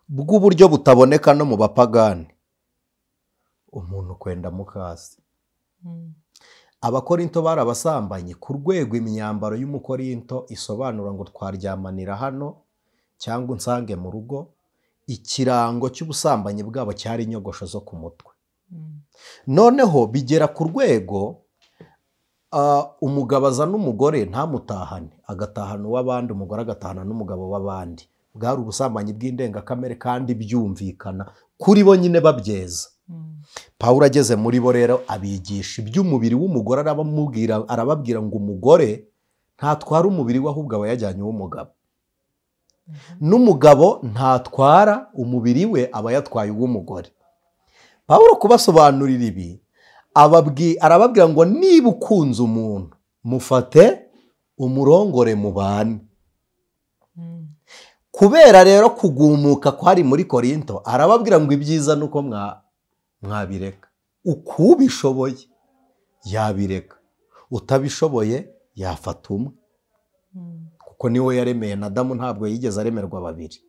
bw'uburyo butaboneka no mu bapagani, umuntu kwenda mukasi. Abakorinto barabasambanyi ku rwego imyambaro y'umukorinto isobanura ngo twaryamanira hano cyangwa unsange mu rugo. Ikirango cy'ubusambanyi bwabo cyari inyogosho zo ku mutwe. Noneho bigera ku rwego umugabo aza n'umugore ntamutahane, agatahana uw'abandi, umugore agatahana n'umugabo w'abandi. Bwari ubusambanyi bw'indengakamere kandi byumvikana kuri bo nyine babyeza. Pawulo ageze muri bo rero abigisha iby'umubiri w'umugore, arababwira ngo umugore ntatwara umubiri we ahubwo aba yajyanye uw'umugabo, n'umugabo ntatwara umubiri we aba yatwaye uw'umugore. Pawulo kubasobanurira ibi arababwira ngo niba ukunze umuntu mufate umurongore mubane. Kubera rero kugumuka kwari muri Korinto, arababwira ngo ibyiza nuko mwabireka. Uko ubishoboye yabireka, utabishoboye yafata umwe, kuko niwe yaremeye na Adamu, ntabwo yigeze aremerwa babiri.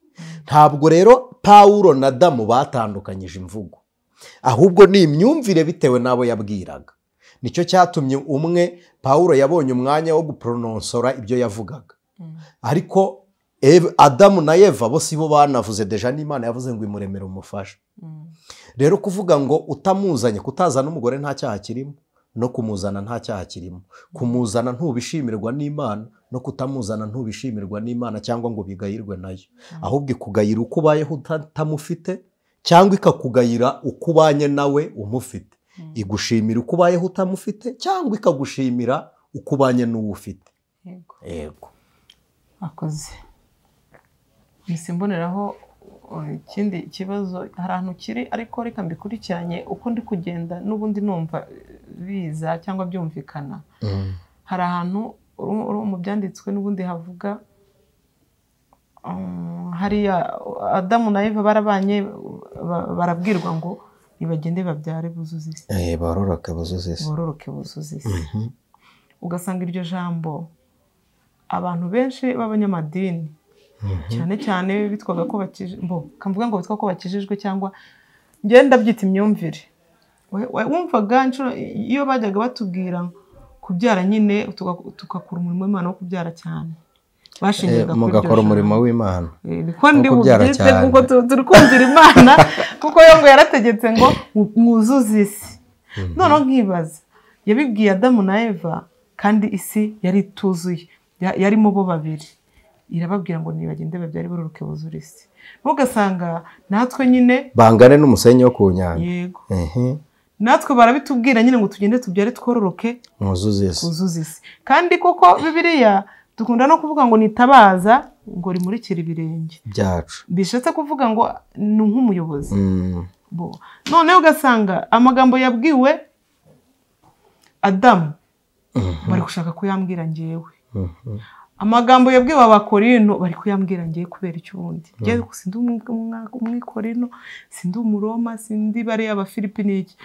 Ntabwo rero Pawulo na Adamu batandukanyije imvugo, ahubwo ni imyumvire bitewe n'abo yabwiraga. Nicyo cyatumye umwe Pawulo yabonye umwanya wo gupronosora ibyo yavugaga, ariko Adamu na Eva bo sibo banavuze deja, n'Imana yavuze ngo imuremere umufasha. Rero kuvuga ngo utamuzanye, kutazana umugore nta cyaha kirimo, no kumuzana nta cyaha kirimo. Kumuzana ntubishimirwa n'Imana, no kutamuzana ntubishimirwa n'Imana cyangwa ngo bigayirwe nayo, ahubwo ikugayira uko ubayeho utamufite, cyangwa ikakugayira uko ubanye nawe umufite. Igushimira uko ubayeho utamufite, cyangwa ikagushimira uko ubanye n'uwo ufite. Yego. Akoze. Mboneraho ikindi kibazo, hari ahantu kiri ariko reka mbikurikiranye uko ndi kugenda n'ubundi numva biza cyangwa byumvikana. Hari ahantu mu byanditswe n'ubundi havuga hariya Adamu na Eva barabanye, barabwirwa ngo nibagende babyare buzuze isi, bororoke buzuze isi, bororoke buzuze isi. Ugasanga iryo jambo abantu benshi b'abanyamadini cyane cyane bitwaga ko bakijijwe, kamvuga ngo bitwa ko bakijijwe cyangwa ngenda byita imyumvire. Wumvaga iyo bajyaga batubwira kubyara nyine tugakora umurimo w'Imana wo kubyara cyane, bashingiraga mugakora umurimo w'Imana niko ndi bubyite, kuko turi kumvira Imana, kuko yo ngo yarategetse ngo mwuzuze isi. Noneho nkibaza, yabibwiye Adamu na Eva kandi isi yari ituzuye, yarimo bo babiri, irababwira ngo nibagende babyare bororoke buzure isi. Ugasanga natwe nyine bangane n'umusenyi wo ku nyanja. Yego. Natwe barabitubwira nyine ngo tugende tubyare twororoke mwuzuze isi, mwuzuze isi. Kandi koko Bibiliya dukunda no kuvuga ngo nitabaza ngo rimurikire ibirenge byacu, bishatse kuvuga ngo ni nk'umuyobozi. Noneho ugasanga amagambo yabwiwe Adamu bari gushaka kuyambwira njyewe, amagambo yabwiwe Abakorinto bari kuyambwira ngiye kubera icyo ubundi ngiye sindi umwikorino, sindi umuroma, sindi bari Abafilipi n'iki,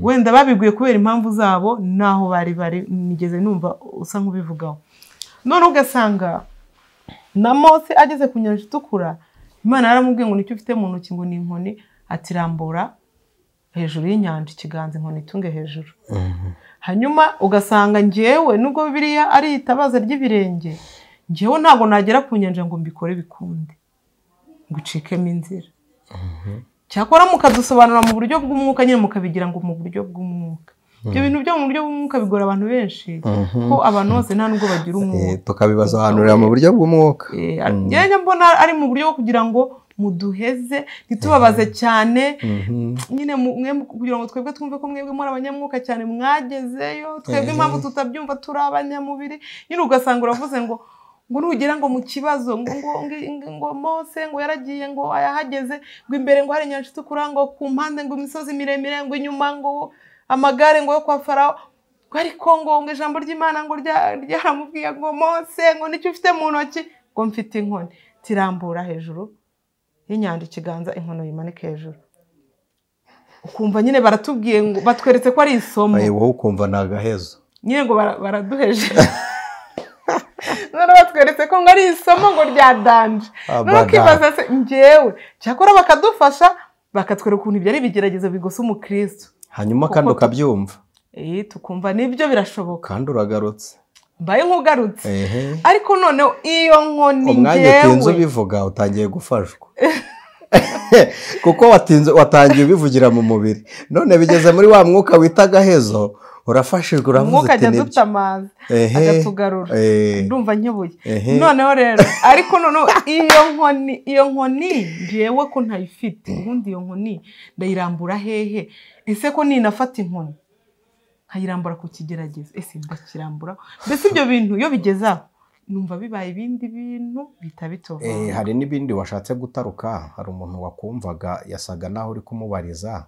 wenda babiguye kubera impamvu zabo naho bari bari nigeze numva usa nk'ubivugaho. None ugasanga na Mose ageze ku nyanja itukura, Imana yaramubwiye ngo nicyo ufite mu ntoki ngo ni inkoni, atirambura hejuru y'inyanja ikiganza inkoni itunge hejuru. Hanyuma ugasanga njyewe nubwo Bibiliya ari itabaza ry'ibirenge, njyewe ntabwo nagera ku nyanja ngo mbikore bikunde ngo icikemo inzira. Cyakora mukadusobanura mu buryo bw'umwuka nyine, mukabigira ngo mu buryo bw'umwuka. Ibyo bintu byo mu buryo bw'umwuka bigora abantu benshi, ko abantu bose nta nubwo bagira umwuka, tukabibasobanurira mu buryo bw'umwuka. Njye mbona ari mu buryo bwo kugira ngo muduheze, ntitubabaze cyane nyine, kugira ngo twebwe twumve ko mwebwe muri abanyamwuka cyane mwagezeyo, twebwe impamvu tutabyumva turi abanyamubiri nyine. Ugasanga uravuze ngo nugera ngo mu kibazo ngo Mose ngo yaragiye ngo ayahageze, ngo imbere ngo hari inyanja itukura, ngo ku mpande ngo imisozi miremire, ngo inyuma ngo amagare ngo yo kwa Farawo, ariko ngo ijambo ry'Imana ngo ryaramubwiye ngo Mose ngo nicyo ufite mu ntoki, ngo mfite inkoni, tirambura hejuru y'inyanja ikiganza, inkono yimanike hejuru. Ukumva nyine baratubwiye ngo batweretse ko ari isomo, wowe ukumva ni agahezo nyine, ngo baraduheje. None batweretse ko ngo ari isomo ngo rya danje, none ukibaza se njyewe. Cyakora bakadufasha bakatwereka ukuntu ibyo ari ibigeragezo bigosa umukristo, hanyuma kandi ukabyumva, tukumva nibyo birashoboka, kandi uragarutse, mbaye nk'ugarutse. Ariko noneho iyo nkoni umwanya utinze ubivuga utangiye gufashwa, kuko watangiye ubivugira mu mubiri, none bigeze muri wa mwuka wita agahezo, urafashijwe, uravuze uti nibyo, umwuka agatugarura, ndumva nyoboye. Noneho rero ariko noneho iyo nkoni njyewe ko ntayifite, ubundi iyo nkoni ndayirambura hehe? Ese ko ninafata inkoni nkayirambura ku kigeragezo, ese ndakirambura? Mbese ibyo bintu iyo bigeze aho numva bibaye ibindi bintu bita bitova. Hari n'ibindi washatse gutaruka, hari umuntu wakumvaga yasaga naho uri kumubariza,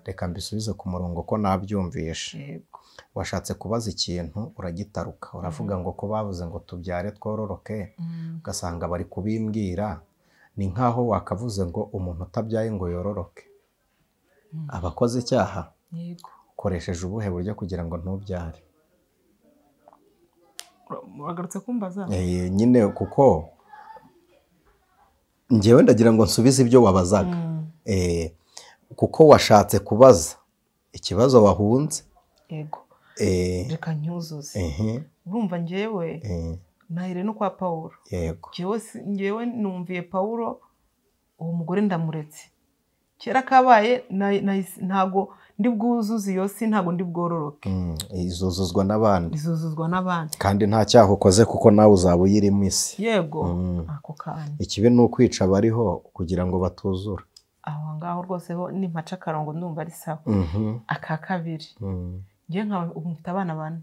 reka mbisubize ku murongo ko nabyumvishe. Washatse kubaza ikintu uragitaruka, uravuga ngo ko bavuze ngo tubyare twororoke, ugasanga bari kubimbwira, ni nkaho wakavuze ngo umuntu utabyaye ngo yororoke abakoze icyaha. Ukoresheje ubuhe buryo kugira ngo ntubyare? Uragarutse kumbaza? Nyine kuko njyewe ndagira ngo nsubize ibyo wabazaga, kuko washatse kubaza ikibazo wahunze. Yego, reka nyuzuze. Urumva njyewe nahire no kwa Pawulo. Yego, njyewe numviye Pawulo, uwo mugore ndamuretse. Kera kabaye ntago ndi bwuzuze iyo si, ntago ndi bwororoke, izuzuzwa n'abandi, izuzuzwa n'abandi, kandi nta cyaha ukoze kuko nawe uzaba uyirimo isi. Yego, ako kanya ikibi ni ukwica abariho kugira ngo batuzura. Aho ngaho rwose ho ni mpaca akarongo, ndumva ari sawa. Aka kabiri, njye nkaba ubu mfite abana bane.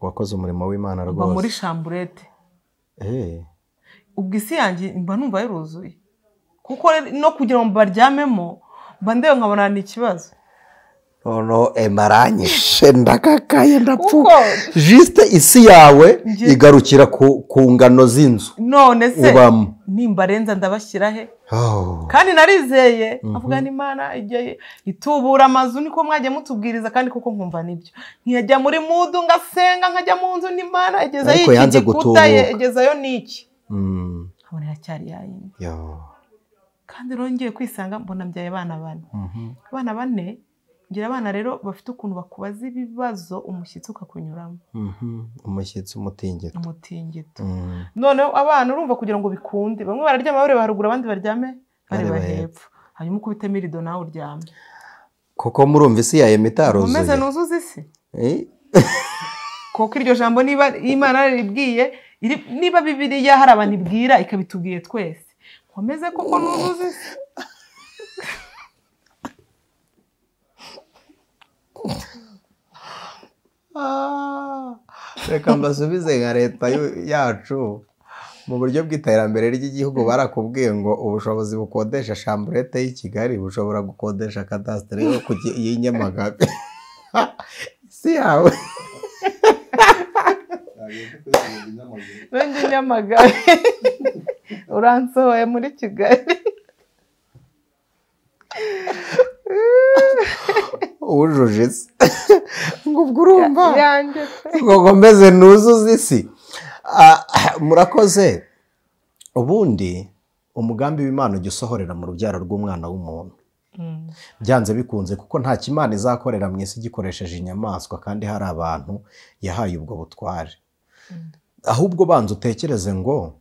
Wakoze umurimo w'Imana rwose, mba muri chambrette. Ubwo isi yanjye mba numva yaruzuye, kuko no kugira ngo baryamemo mba ndeba nkabona ni ikibazo. Noneho emaranyishe ndakakaye ndapfuka. Juste isi yawe igarukira ku ngano z'inzu none se nimbarenza ndabashyira he? Kandi narizeye avuga n'Imana ijya itubura amazu, niko mwajya mutubwiriza, kandi kuko nkumva nibyo. Nkajya muri mudu ngasenga, nkajya mu nzu n'Imana igezayo iki gikuta, igezayo n'iki, nkabona iracyari yayindi. Kandi rero ngiye kwisanga mbona mbyaye abana bane. Abana bane, ngira abana rero bafite ukuntu bakubaza ibibazo umushyitsi ukakunyuramo. Umushyitsi umutingito. Umutingito. Noneho abana urumva kugira ngo bikunde, bamwe bararyama bareba haruguru, abandi baryame bareba hepfo. Hanyuma ukubitemo irido nawe uryame. Koko murumva isi ya emitaruzuye. Nkomeze nuzuze isi. Koko iryo jambo niba Imana yaribwiye, niba Bibiliya hari abantu ibwira ikabitubwiye twese, nkomeze koko nuzuze isi. Reka mbasubize nka leta yacu mu buryo bw'iterambere ry'igihugu, barakubwiye ngo ubushobozi bukodesha chambrette y'i Kigali bushobora gukodesha kadasiteri y'i Nyamagabe. Isi yawe Nonge Nyamagabe uransohoye muri Kigali. Wujuje isi ngo ubwo urumva ngo nkomeze nuzuze isi. Murakoze. Ubundi umugambi w'Imana ujya usohorera mu rubyaro rw'umwana w'umuntu byanze bikunze, kuko nta kimana izakorera mu isi gikoresheje inyamaswa, kandi hari abantu yahaye ubwo butware. Ahubwo banza utekereze ngo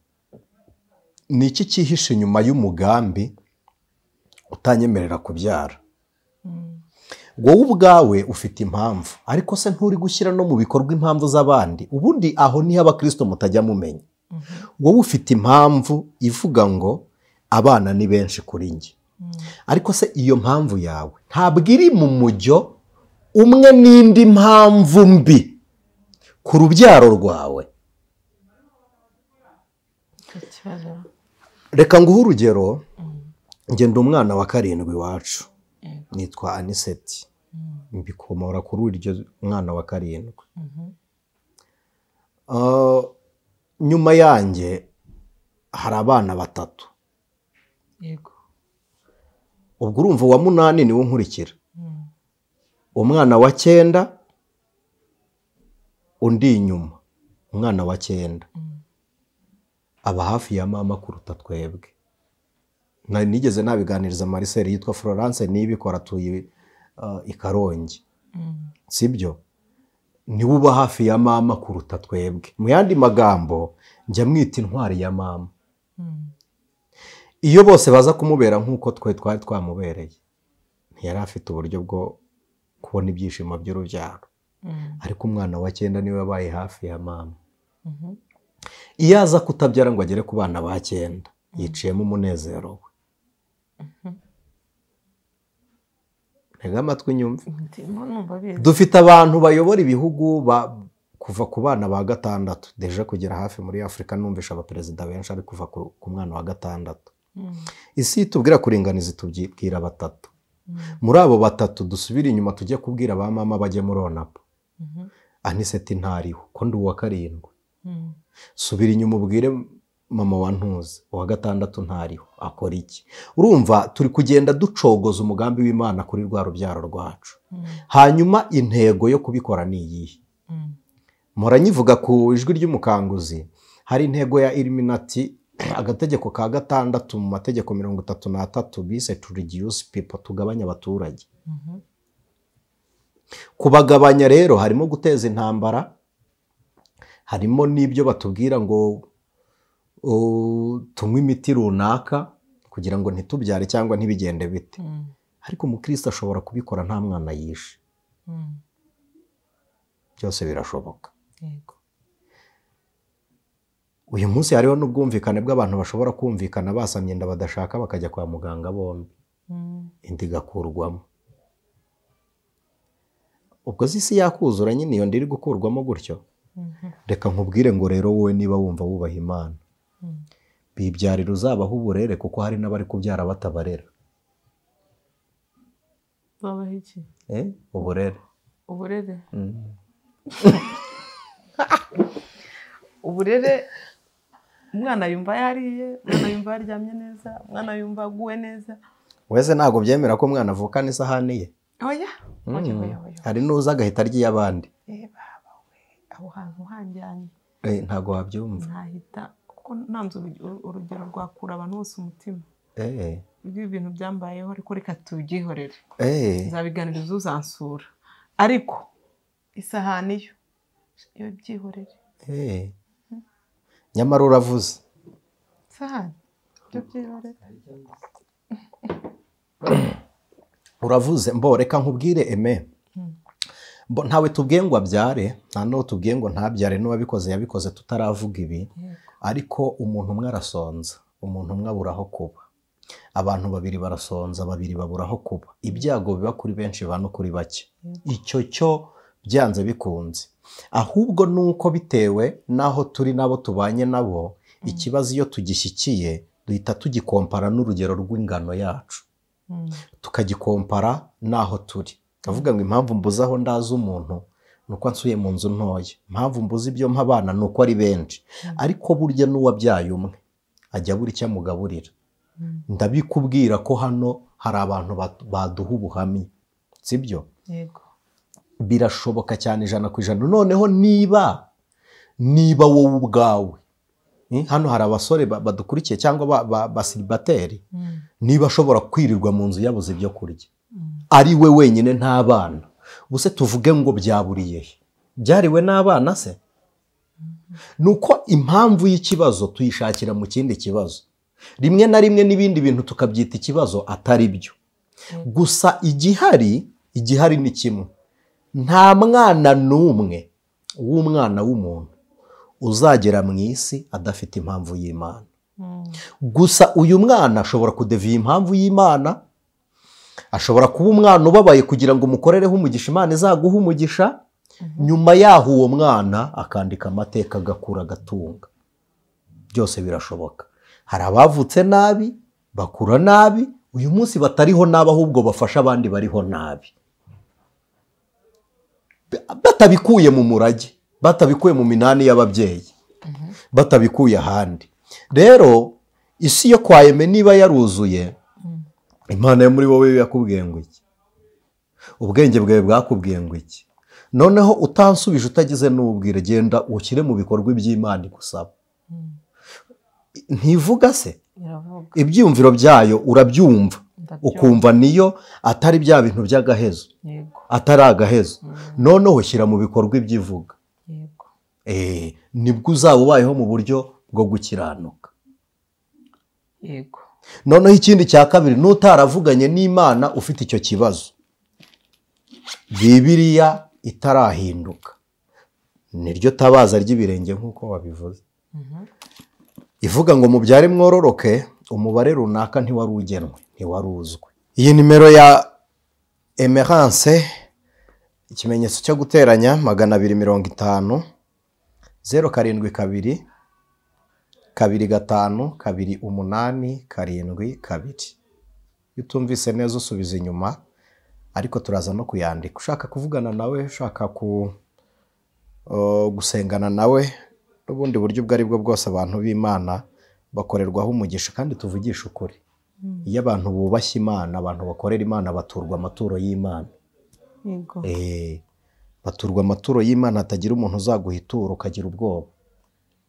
ni iki cyihishe inyuma y'umugambi utanyemerera kubyara. Wowe ubwawe ufite impamvu, ariko se nturi gushyira no mu bikorwa impamvu z'abandi. Ubundi aho niho abakristo mutajya mumenya. Wowe ufite impamvu ivuga ngo abana ni benshi kuri njye, ariko se iyo mpamvu yawe ntabwo iri mu mujyo umwe n'indi mpamvu mbi ku rubyaro rwawe. Reka nguhe urugero. Ngenda umwana wa 7 iwacu, nitwa Aniseti, mbikomora kuri iryo mwana wa 7. Nyuma yanjye hari abana 3. Yego. Ubwo urumva uwa 8 niwo nkurikira, umwana wa 9 undi inyuma, umwana wa 9 aba hafi ya mama kuruta twebwe. Nigeze nabiganiriza Marcel yitwa Florence nibikora atuye i Karongi, sibyo? Niwe uba hafi ya mama kuruta twebwe. Mu yandi magambo njya mwita intwari ya mama. Iyo bose baza kumubera nk'uko twe twari twamubereye, ntiyari afite uburyo bwo kubona ibyishimo by'urubyaro. Ariko umwana wa 9 niwe wabaye hafi ya mama. Iyo aza kutabyara ngo agere ku bana ba 9, yiciyemo umunezero we. Ntega amatwi nyumve. Dufite abantu bayobora ibihugu kuva ku bana ba 6 deja kugera hafi muri Afurika. Numvisha abaperezida benshi ari kuva ku mwana wa 6. Isi itubwira kuringaniza, itubwira 3. Muri abo 3 dusubira inyuma tujye kubwira ba mama bajye muri onapo. Aniseti ntariho ko ndi uwa 7. Subira inyuma ubwire mama wa Ntuzi uwa 6 ntariho akora iki? Urumva turi kugenda ducogoza umugambi w'Imana kuri rwa rubyaro rwacu. Hanyuma intego yo kubikora ni iyihe? Mpora nyivuga ku ijwi ry'umukanguzi, hari intego ya Illuminati, agategeko ka 6 mu mategeko 33 bise to reduce people, tugabanya abaturage. Kubagabanya rero harimo guteza intambara, harimo n'ibyo batubwira ngo tunywe imiti runaka kugira ngo ntitubyare cyangwa ntibigende bite. Ariko umukristo ashobora kubikora nta mwana yishe. Byose birashoboka. Uyu munsi hariho n'ubwumvikane bw'abantu bashobora kumvikana basamye inda badashaka bakajya kwa muganga bombi, indi igakurwamo. Ubwo isi yakuzura nyine iyo ndiri gukurwamo gutyo. Reka nkubwire ngo rero wowe niba wumva wubaha Imana, bibyarira uzabaho uburere, kuko hari n'abari kubyara batabarera. Babaho iki? Uburere. Uburere. Uburere, umwana yumva yariye, umwana yumva yaryamye neza, umwana yumva aguwe neza. Wese ntabwo byemera ko umwana avukana isahani ye. Oya. Hari n'uza agahita arya iy'abandi. Baba we, aho hantu hanjyanye. Ntabwo wabyumva. Nahita kuko nanze urugero rwakura abantu bose umutima. Ibyo bintu byambayeho, ariko reka tubyihorere. Nzabiganiriza uzansura. Ariko isahani yo byihorere. Nyamara uravuze. Isahani byo byihorere. Uravuze. Mbo reka nkubwire eme. Mbo ntawe tubwiye ngo abyare, nta n'uwo tubwiye ngo ntabyare, n'uwabikoze yabikoze tutaravuga ibi. Ariko umuntu umwe arasonza, umuntu umwe abura aho kuba. Abantu babiri barasonza, babiri babura aho kuba. Ibyago biba kuri benshi biba no kuri bake. Icyo cyo byanze bikunze. Ahubwo nuko bitewe n'aho turi n'abo tubanye nabo, ikibazo iyo tugishyikiye duhita tugikompara n'urugero rw'ingano yacu. Tukagikompara n'aho turi. Ndavuga ngo impamvu mbuze aho ndaza umuntu nuko nsuye mu nzu ntoya, impamvu mbuze ibyo mpa abana nuko ari benshi. Ariko burya n'uwabyaye umwe ajya abura icyo amugaburira. Ndabikubwira ko hano hari abantu baduha ubuhamya, sibyo? Yego. Birashoboka cyane 100%. Noneho niba wowe ubwawe, hano hari abasore badukurikiye cyangwa basilibateri, niba ashobora kwirirwa mu nzu yabuze ibyo kurya ari we wenyine nta bana, ubuse tuvuge ngo byaburiye he? Byariwe n'abana se? Nuko impamvu y'ikibazo tuyishakira mu kindi kibazo, rimwe na rimwe n'ibindi bintu tukabyita ikibazo atari byo. Gusa igihari Igihari ni kimwe, nta mwana n'umwe w'umwana w'umuntu uzagera mu isi adafite impamvu y'Imana. Gusa uyu mwana ashobora kudeviya impamvu y'Imana, ashobora kuba umwana ubabaye kugira ngo umukorereho umugisha, Imana izaguha umugisha. Nyuma yaho uwo mwana akandika amateka, agakura, agatunga. Byose birashoboka. Hari abavutse nabi, bakura nabi, uyu munsi batariho nabi, ahubwo bafasha abandi bariho nabi, batabikuye mu murage, batabikuye mu minani y'ababyeyi, batabikuye ahandi. Rero isi yo kwa Aime niba yaruzuye, Imana yo muri wowe yakubwiye ngo iki? Ubwenge bwawe bwakubwiye ngo iki? Noneho utansubije, utagize n'ubwire, genda ushyire mu bikorwa iby'Imana igusaba. Ntivuga se? Ibyiyumviro byayo urabyumva, ukumva niyo atari bya bintu by'agahezo, atari agahezo. Noneho shyira mu bikorwa ibyivuga, nibwo uzaba ubayeho mu buryo bwo gukiranuka. Noneho ikindi cya kabiri, n'utaravuganye n'Imana ufite icyo kibazo, Bibiliya itarahinduka niryo tabaza ry'ibirenge nk'uko wabivuze, ivuga ngo mubyare mwororoke, umubare runaka ntiwari ugenwe, ntiwari uzwi. Iyi nimero ya Emerance, ikimenyetso cyo guteranya 250 072 25 28 72. Iyo utumvise neza usubiza inyuma, ariko turaza no kuyandika. Ushaka kuvugana nawe, ushaka gusengana nawe, n'ubundi buryo ubwo ari bwo bwose, abantu b'Imana bakorerwaho umugisha. Kandi tuvugisha ukuri, iyo abantu bubashye Imana, abantu bakorera Imana, baturwa amaturo y'Imana. Baturwa amaturo y'Imana, hatagira umuntu uzaguha ituro ukagira ubwoba.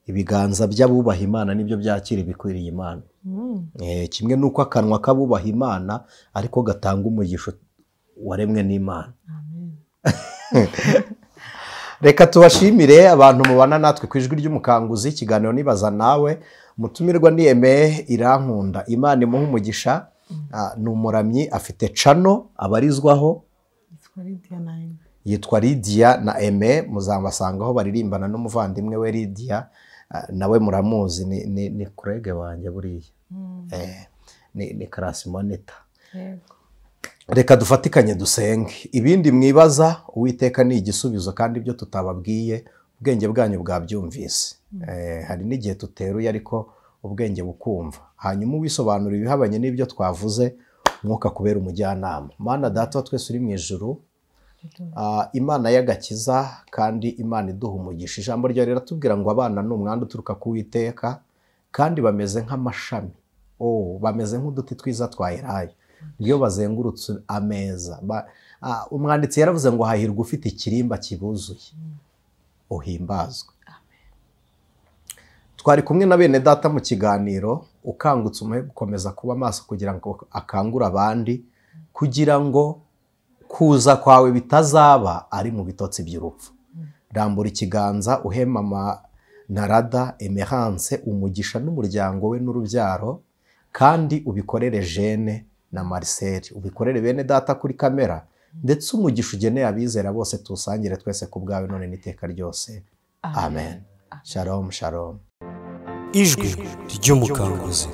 Ibiganza by'abubaha Imana nibyo byakira ibikwiriye Imana. Kimwe n'uko akanwa k'abubaha Imana ariko gatanga umugisha waremwe n'Imana. Reka tubashimire abantu mubana natwe ku Ijwi ry'Umukanguzi, ikiganiro Nibaza Nawe. Mutumirwa ni Aime Irankunda, Imana imuhe umugisha. Ni umuramyi, afite cano abarizwaho, yitwa Lydia na Aime, muzabasangaho baririmbana n'umuvandimwe we Lydia, nawe muramuzi, ni kurege wanjye buriya, ni karasimoneta. Reka dufatikanye dusenge. Ibindi mwibaza, Uwiteka ni igisubizo, kandi ibyo tutababwiye ubwenge bwanyu bwabyumvise. Hari n'igihe tuteruye ariko ubwenge bukumva. Hanyuma ubisobanura ibihabanye n'ibyo twavuze, Umwuka kubera umujyanama. Mana Data wa twese uri mu ijuru, Imana y'agakiza kandi Imana iduha umugisha, ijambo ryawe riratubwira ngo abana ni umwandu uturuka ku Uwiteka, kandi bameze nk'amashami, bameze nk'uduti twiza twa elayo iyo bazengurutse ameza. Umwanditsi yaravuze ngo hahirwa ufite ikirimba kibuzuye, uhimbazwe. Twari kumwe na bene data mu kiganiro, ukangutse umuhe gukomeza kuba maso kugira ngo akangure abandi, kugira ngo kuza kwawe bitazaba ari mu bitotsi by'urupfu. Rambura ikiganza uhe mama Narada Emerance umugisha n'umuryango we n'urubyaro, kandi ubikorere Jene na Marcel, ubikorere bene data kuri kamera, ndetse umugisha ugeneye abizera bose, tuwusangire twese ku bwawe none n'iteka ryose. Amen. Shalom, shalom. Ijwi ry'Umukanguzi.